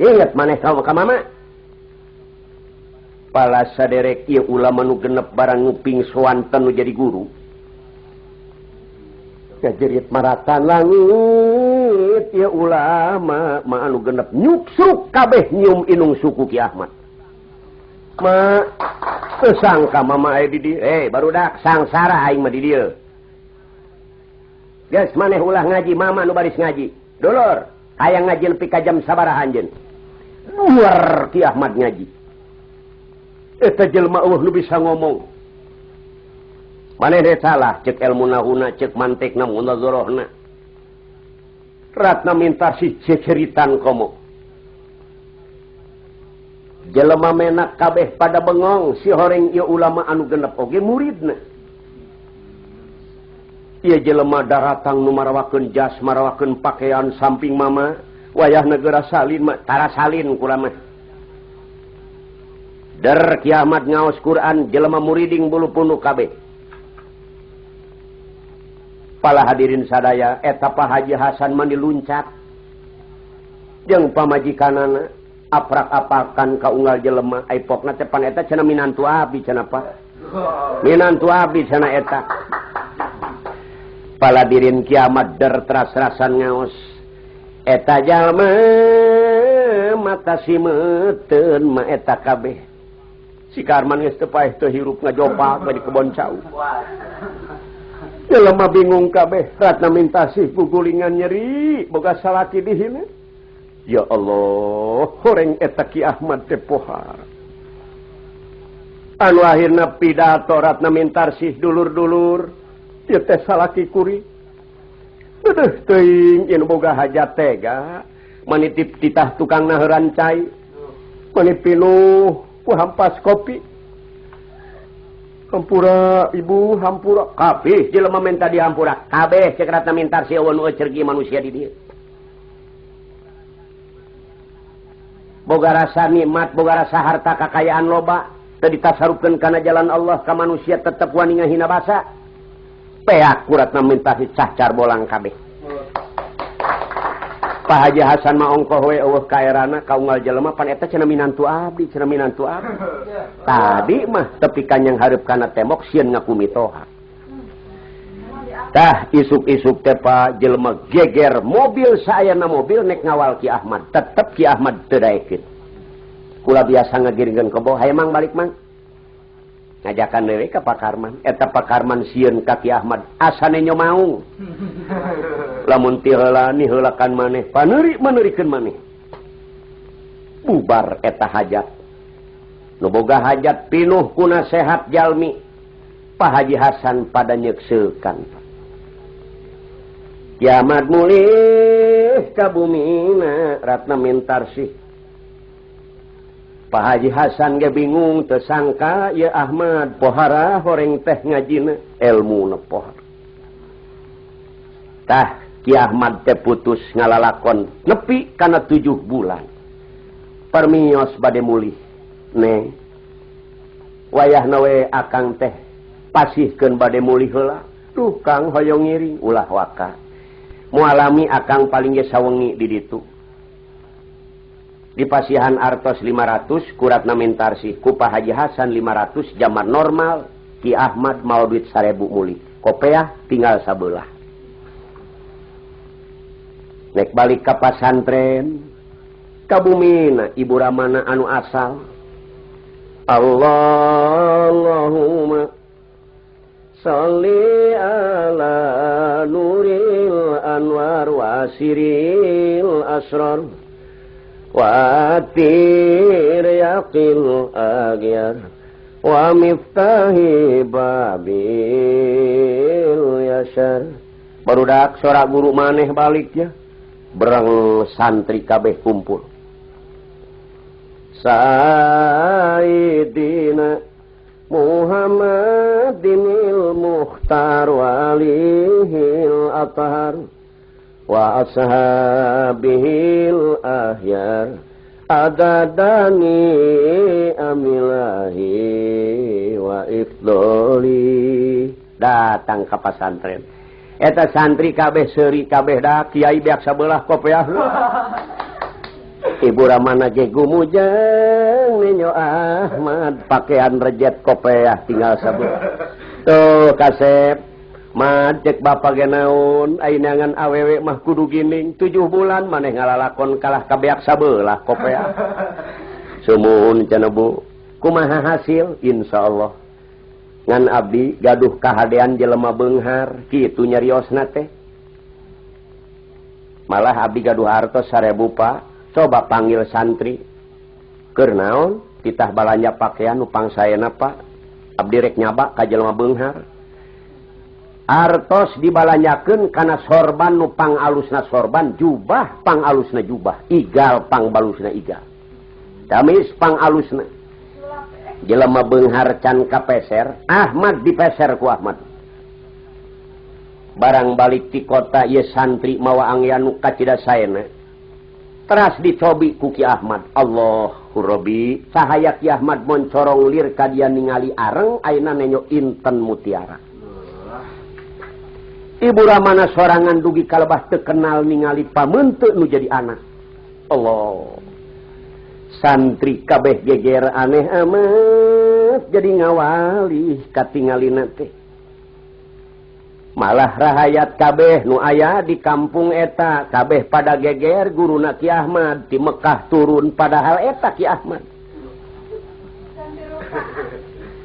Ingat maneh ka mama. Pala saderek ieu ulama nu genep barang nguping soanten nu jadi guru. Kajerit maratan langit ya ulama ma anu genep nyuksruk kabeh nyium inung suku Ki Ahmad. Ma sangka mama aya di dieu. Barudak sangsara aing mah di dieu. Geus maneh ulah ngaji mama nu baris ngaji. Dulur, hayang ngaji nepi ka jam sabaraha anjeun? Luar Ki Ahmad ngaji. Eta jelema eueuh nu bisa ngomong. Maneh teh salah cek ilmu nahuna cek mantekna munazarahna. Ratna Mintarsih ceceritan komo. Jelema menak kabeh pada bengong si horeng ieu ulama anu genep oge muridna. Ieu jelema daratang nu marawakeun jas, marawakeun pakaian samping mama, wayah negara salin mah tara salin kula mah. Der kiamat ngaos Quran jelema muriding bulu punu kabeh. Pala hadirin sadaya eta Pak Haji Hasan mah diluncat jeung pamajikanana aprak-apakan ka unggal jelema ai pokna teh pan eta cenah minantu abdi cenah Pak. Minantu abdi cenah eta. Pala hadirin kiamat der teras-rasan ngaos eta jalma mata simeteun mah eta kabeh. Si Karman geus teu paeh teu hirup ngajopak di kebon cau. Jelema bingung kabeh, Ratna Mintarsih gugulingan nyeri, boga salaki dihina. Ya Allah, horeng eta Ki Ahmad teh pohar. Anu akhirna pidato Ratna Mintarsih dulur-dulur, ieu teh salaki kuri. Bedeuh teuing ieu boga hajat tega, manitip titah tukang naheuran cai. Mani pinuh ku hampas kopi. Hampura ibu, hampura kabeh jelema menta dihampura kabeh cek Ratna Mintarsih eueun nu cergi manusia di dieu. Boga rasa nikmat, boga rasa harta kakayaan loba teu ditasarupkeun kana jalan Allah ka manusia tetep wani ngahina basa. Peak ku Ratna Mintarsih cahcar bolang kabeh. Pak Haji Hasan mah ongkoh we eueuh kaerana ka unggal jelema pan eta cenah minantu abdi, cenah minantu abdi. Tadi mah tepi kanyang hareup kana tembok sieun ngaku mitoha. Tah isuk-isuk teh Pak jelema geger mobil saayana mobil nek ngawal Ki Ahmad, tetep Ki Ahmad teu daekeun. Kula biasa ngagiringkeun kebo, hayu mang balik mang. Ngajakan deui ka Pak Karman, eta Pak Karman sieun ka Ki Ahmad asane nyomaung. Lamun ti heula niheulakan maneh, paneuri meneurikeun maneh. Bubar eta hajat. Nu boga hajat pinuh ku nasehat jalmi. Pak Haji Hasan pada nyekseukan. Kiamat mulih ka bumina Ratna Mintarsih. Pak Haji Hasan ge bingung teu sangka ieu Ahmad pohara horeng teh ngajina elmuna pohara. Tah Ki Ahmad teh putus ngalalakon nepi kana 7 bulan. Permios bade mulih. Neng wayahna we akang teh pasihkeun bade mulih heula. Duh Kang hoyong ngiring ulah waka. Mualami akang paling ge sawengi di ditu. Di pasihan artos 500 ku Ratna Mintarsih ku Pak Haji Hasan 500 zaman normal Ki Ahmad mau duit 1000 mulih. Kopeah tinggal sabelah. Nek balik ka pasantren ka bumina Ibu Ramana anu asal. Allahumma sholli ala nuril anwar wasiril asrar wa atir yaqil agyar wa miftahi babil yasar. Barudak sora guru maneh baliknya berang santri kabeh kumpul. Sayyidina Muhammadinil Mukhtar walihil athar wa ashabihil ahyar adadani amilahi wa ifdoli. Datang ka pasantren eta santri kabeh seuri kabeh da kiai beak sabelah kopeah. Ibu Ramana ge gumujeng ninyo Ahmad pakaian rejet kopeah tinggal sabelah. Tuh kasep mad cek bapak ge naon ayeuna awewe mah kudu gining 7 bulan maneh ngalalakon kalah kabeak sabelah kopeah. Sumuhun cenah Bu, kumaha hasil insyaallah. Ngan abdi gaduh kahadean jelema beunghar kitu nyariosna teh. Malah abdi gaduh hartos 1000 Pak, coba panggil santri. Keur naon titah balanja pakaian nu pangsaena Pak. Abdi rek nyaba ka jelema beunghar. Artos dibalanyakeun kana sorban nu pangalusna sorban, jubah pangalusna jubah, igal pangbalusna igal. Gamis pangalusna. Jelema beunghar can kapeser, Ahmad dipeser ku Ahmad. Barang balik ti kota ieu santri mawa angyan nu kacida saena. Teras dicobi ku Ki Ahmad. Allahu Rabbi, cahaya Ki Ahmad moncorong lir ka dia ningali areng ayeuna nenyo inten mutiara. Ibu Ramana sorangan dugi kalebah teu kenal ningali pameunteuk nu jadi anak. Allah. Santri kabeh geger aneh amat jadi ngawalih katingalina teh. Malah rahayat kabeh nu aya di kampung eta kabeh pada geger guruna Ki Ahmad di Mekah turun padahal eta Ki Ahmad.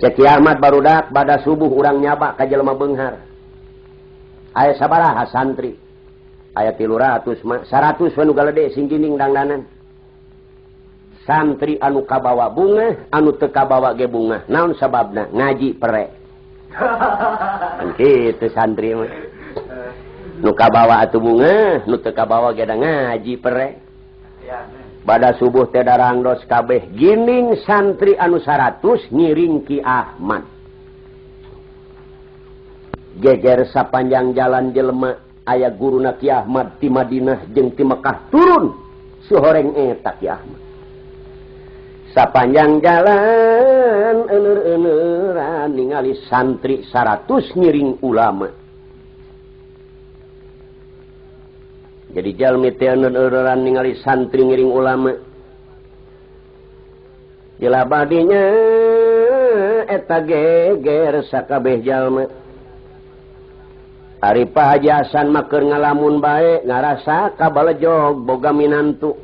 Cek Ki Ahmad barudak pada subuh urang nyaba ka jelema beunghar. Aya sabaraha santri? Aya 300 mah, 100 we nu galede sing gining dangdanan. Santri anu kabawa bunga, anu teu kabawa ge bunga. Naon sababna? Ngaji pere. Kan kitu santri mah. Nu kabawa atuh bunga, nu teu kabawa ge da ngaji pere. Bada subuh teh darangdos kabeh gining santri anu 100 ngiring Ki Ahmad. Geger sapanjang jalan jelema aya guruna Ki Ahmad ti Madinah jeung ti Mekah turun suhoreng eta Ki Ahmad. Sapanjang jalan euneur-eueuran ningali santri 100 ngiring ulama. Jadi jalmi teh euneur-eueuran ningali santri ngiring ulama. Jelabadinya eta geger sakabeh jalma. Ari Pak Haji Hasan mah keur ngalamun bae ngarasa kabalejog boga minantu.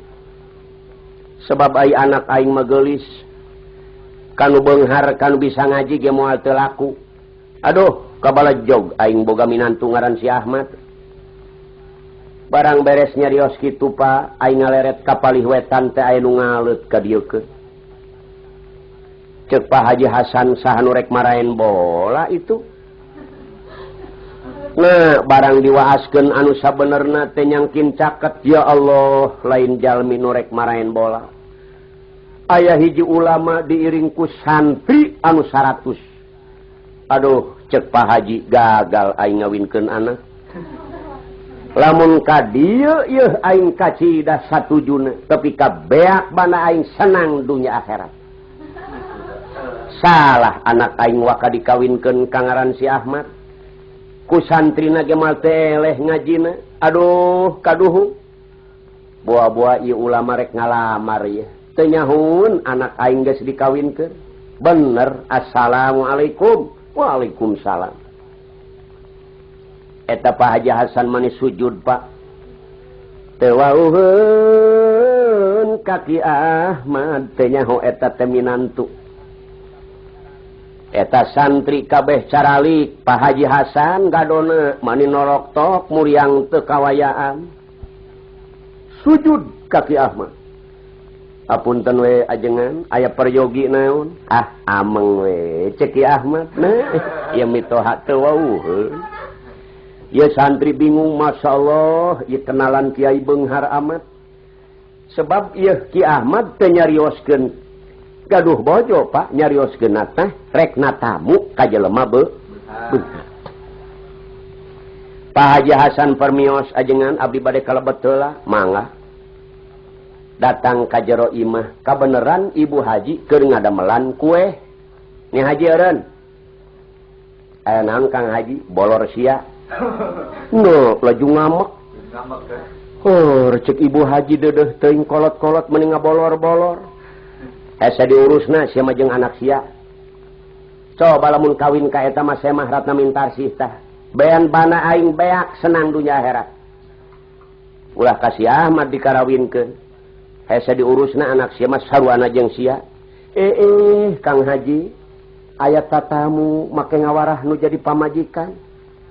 Sebab ai anak aing mah geulis. Kanu beunghar kanu bisa ngaji ge moal teu laku. Aduh, kabalejog aing boga minantu ngaran si Ahmad. Barang beres nyarios kitu Pak, aing ngaleret ka palih wetan teh aya nu ngaleut ka dieu keun. Ceuk Pak Haji Hasan saha nu rek maraen bola itu. Nah, barang diwaaskeun anu sabenerna teh nyangkin caket, ya Allah, lain jalmi nu rek maraen bola. Aya hiji ulama diiring ku santri anu 100. Aduh, cek Pak Haji gagal aing ngawinkeun anak. Lamun ka dieu yeuh aing kacida satujuna, tapi ka beak bana aing senang dunya akhirat. Salah anak aing waka dikawinkeun ka ngaran si Ahmad. Ku santrina ge mal teleh ngajina. Aduh, kaduhu. Boa-boa ieu ulama rek ngalamar ieu. Teu nyahun anak aing geus dikawinkeun. Bener, assalamualaikum. Waalaikumsalam. Eta Pak Haji Hasan manis sujud, Pak. Teu wauheun ka Ki Ahmad teu nyaho eta teh minantu. Eta santri kabeh caralik Pak Haji Hasan gadona mani noroktok muriang teu kawayaan. Sujud ka Ki Ahmad. Apunten we ajengan aya peryogi naon? Ah ameng we cek Ki Ahmad. Nah, ieu mitoha teu wauheun. Ieu santri bingung, masyaallah, ieu kenalan kiai beunghar amat. Sebab ieu Ki Ahmad teu nyarioskeun gaduh bojo Pak, nyarioskeun teh rek natamu ka jelema beunghar. Pak Haji Hasan permios ajengan abdi bade kalebet heula, mangga. Datang ka jero imah, kabeneran Ibu Haji keur ngadamelan kue. Ni Haji eureun. Aya naon Kang Haji? Bolor sia. No, laju ngamek. Oh, cek Ibu Haji deudeuh teuing kolot-kolot mending ngabolor-bolor. Asa diurusna sia mah jeung anak sia. Coba lamun kawin ka eta mah semah Ratna Mintarsih tah. Bean bana aing beak senang dunya akhirat. Ulah ka si Ahmad dikarawinkeun. Hese diurusna anak sia mah saruana jeung sia. Kang Haji, aya tatamu make ngawarah nu jadi pamajikan.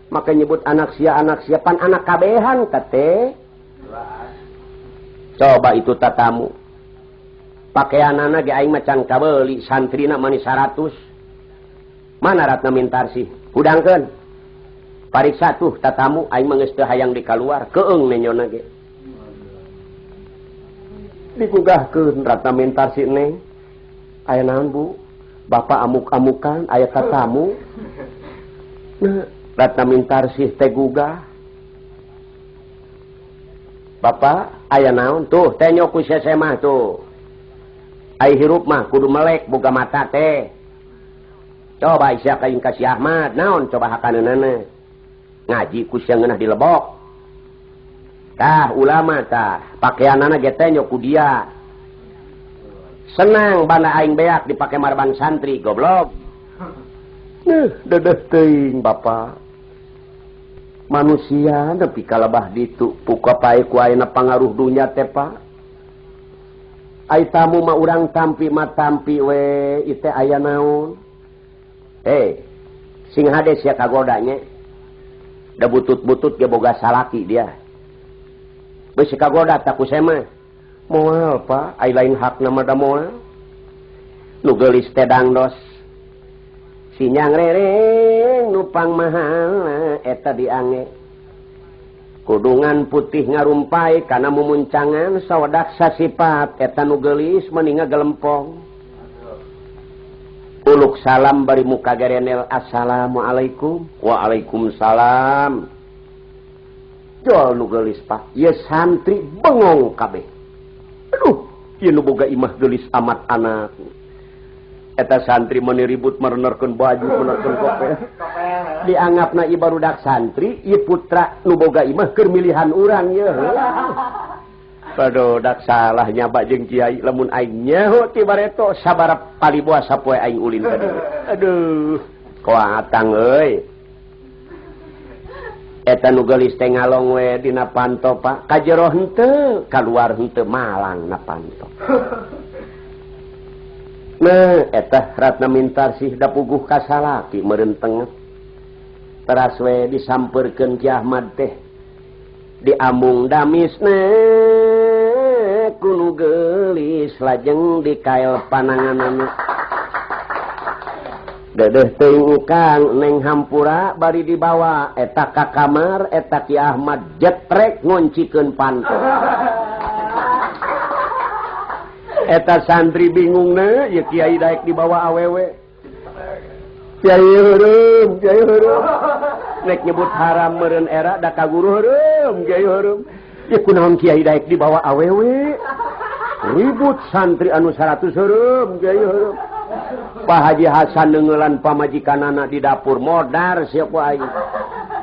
Make nyebut anak sia pan anak kabehan kate. Coba itu tatamu. Pakaianana ge aing mah can kabeuli, santrina mani 100. Mana Ratna Mintarsih? Hudangkeun. Pariksa tuh tatamu aing mah geus teu hayang dikaluar keung nenyona ge. Digugahkeun Ratna Mintarsih neng. Aya naon Bu? Bapak amuk-amukan aya tatamu. Nah, Ratna Mintarsih teh gugah. Bapak aya naon tuh tenyo ku semah tuh. Ai hirup mah kudu melek boga mata teh. Coba sia ka ka si Ahmad naon coba hakaneunana. Ngaji ku sia ngeunah dilebok. Tah ulama tah pakaianana ge tenyo ku dia. Senang banda aing beak dipake marban santri goblok. Neuh dedeh teuing Bapak. Manusia nepi ka lebah ditu puka pae ku ayeuna pangaruh dunya teh Pak. Ai tamu mah urang tampi mah tampi we ieu teh aya naon. Sing hade sia kagoda nya. Da butut-butut ge boga salaki dia. Beusi kagoda tak ku mah. Moal Pak, ai lain hakna mah da moal. Nu geulis teh dangdos. Sinyang rereng nu pangmahalna eta diange. Kudungan putih ngarumpai kana mumuncangan sawedak sasipat eta nu geulis mendinga gelempong. Uluk salam bari muka gerenel assalamualaikum. Waalaikumsalam. Jol nu geulis Pak, ieu santri bengong kabeh. Aduh, ieu nu boga imah geulis amat anak. Eta santri meuni ribut merenerkeun baju, merenerkeun kopel. Dianggapna ieu barudak santri, ieu putra nu boga imah keur milihan urang ye. Aduh, dak salah nyaba jeung kiai lamun aing nyaho ti bareto sabaraha paliboa sapoe aing ulin ka dieu. Aduh, koatang euy. Eta nu geulis teh ngalong we dina panto Pak, ka jero henteu, kaluar henteu malang na panto. Nah, eta Ratna Mintarsih da puguh ka salaki meureun tengah. Teras we disampeurkeun Ki Ahmad teh. Diambung damisna ku nu geulis lajeng dikael pananganana. Dedeh teuing kang neng hampura bari dibawa eta ka kamar eta Ki Ahmad jetrek ngoncikeun panto. Eta santri bingungna ieu kiai daek dibawa awewe. Kiai heureum, kiai heureum. Nek nyebut haram meureun era da ka guru heureum, kiai heureum. Ieu kunaon kiai daek dibawa awewe? Ribut santri anu 100 heureum, kiai heureum. Pak Haji Hasan neunggeulan pamajikanana di dapur modar sia ku aing.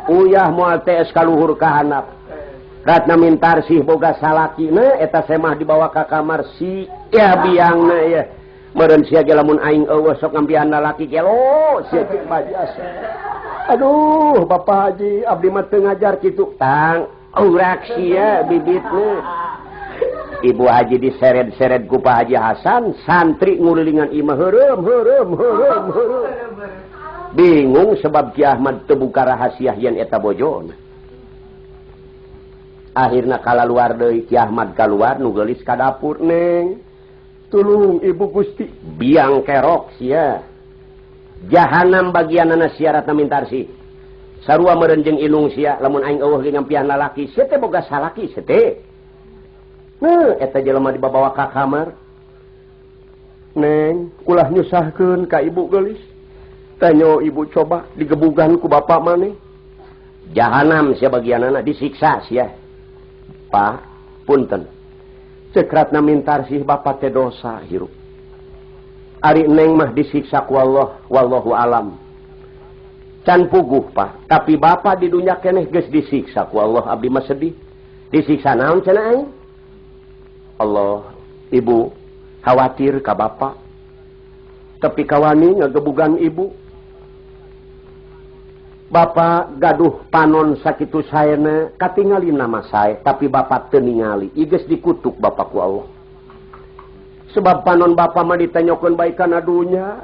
Uyah moal TS kaluhur ka handap. Ratna Mintarsih boga salakina eta semah dibawa ka kamar si ya biangna ya. Meureun sia ge lamun aing eueuh sok ngampian lalaki gelo sia cek bajas. Aduh Bapak Haji abdi mah teu ngajar kitu tang urak sia bibitna. Ibu Haji diseret-seret ku Pak Haji Hasan, santri ngulilingan imah heureum heureum heureum heureum. Bingung sebab Ki Ahmad teu buka rahasia yen eta bojona. Akhirna kalaluar deui Ki Ahmad kaluar nu geulis ka dapur neng. Tulung Ibu Gusti biang kerok sia. Jahanam bagianana sia Ratna Mintarsih. Sarua meureun jeung ilung sia lamun aing eueuh ge ngampian lalaki sia teh boga salaki sia teh. Nah, eta jelema dibawa ka kamar. Neng, ulah nyusahkeun ka ibu geulis. Tanyo ibu coba digebugan ku bapak maneh. Jahanam sia bagianana disiksa sia. Pak, punten. Ceuk Ratna Mintarsih bapak teh dosa hirup. Ari neng mah disiksa ku Allah, wallahu alam. Can puguh Pak, tapi bapak di dunya keneh geus disiksa ku Allah, abdi mah sedih. Disiksa naon cenah aing? Allah, ibu khawatir ka bapak. Tapi kawani ngagebugan ibu. Bapak gaduh panon sakitu saena katingali nama sae, tapi bapak teu ningali. Ieu geus dikutuk bapak ku Allah. Sebab panon bapak mah ditanyokeun bae kana dunya.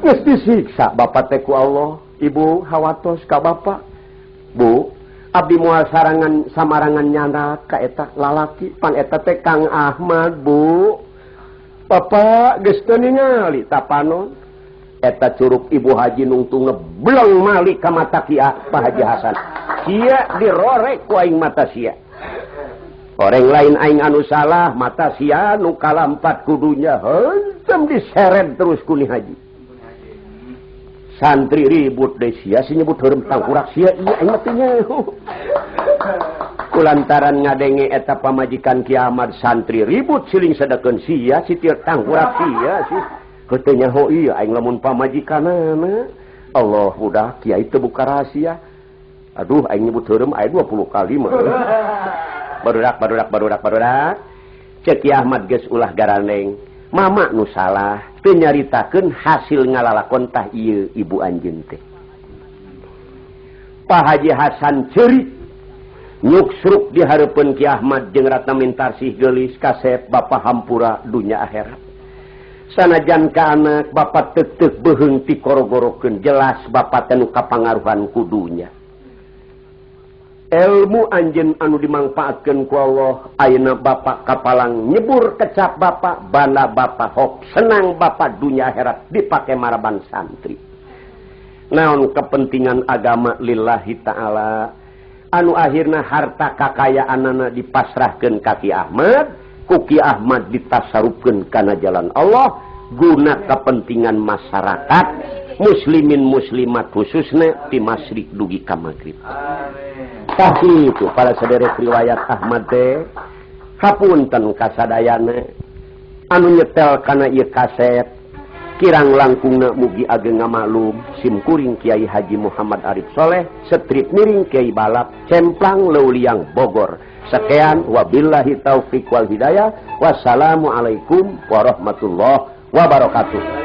Geus disiksa bapak teh ku Allah. Ibu hawatos ka bapak. Bu, abdi moal sarangan samarangan nyandak ka eta lalaki pan eta teh Kang Ahmad, Bu. Bapak geus teu ningali ta panon. Eta curug Ibu Haji nungtung ngebleng malik ka mata Kia Pak Haji Hasan. Sia dirorek ku aing mata sia. Orang lain aing anu salah mata sia nu kalampat kudunya heuntem diseret terus ku Ni Haji. Santri ribut deh sia si nyebut heureum tangkurak sia ieu aing mah teu nyaho. Kulantaran ngadenge eta pamajikan Ki Ahmad santri ribut siling sedekeun sia si tir tangkurak sia si heuteung nyaho ieu aing lamun pamajikanana. Allah budak kiai teu buka rahasia. Aduh aing nyebut heureum aya 20 kali mah. Barudak barudak barudak barudak. Ceuk Ki Ahmad geus ulah garandeng. Mama nu salah teu nyaritakeun hasil ngalalakon tah ieu ibu anjeun teh. Pak Haji Hasan ceurik nyuksruk di hareupeun Ki Ahmad jeung Ratna Mintarsih geulis kasep bapa hampura dunya akhirat. Sanajan ka anak bapa teuk-teuk beuheung tikorogorokeun jelas bapa teh nu kapangaruhan ku dunya. Ilmu anjeun anu dimangfaatkeun ku Allah ayeuna bapa kapalang nyebur kecap bapa bana bapa hok senang bapa dunya akhirat dipake maraban santri. Naon kepentingan agama lillahi ta'ala anu akhirna harta kakayaanana dipasrahkeun ka Ki Ahmad, ku Ki Ahmad ditasarufkeun kana jalan Allah guna kepentingan masyarakat muslimin muslimat khususna di masyrik dugi ka magrib. Tah itu para saderek riwayat Ahmad teh hapunten kasadayana anu nyetel kana ieu kaset kirang langkungna mugi ageng ngamaklum simkuring Kiai Haji Muhammad Arif Soleh strip miring Kiai Balap Cemplang Leuliang Bogor. Sekian wabillahi taufik wal hidayah. Wassalamualaikum warahmatullahi wabarakatuh.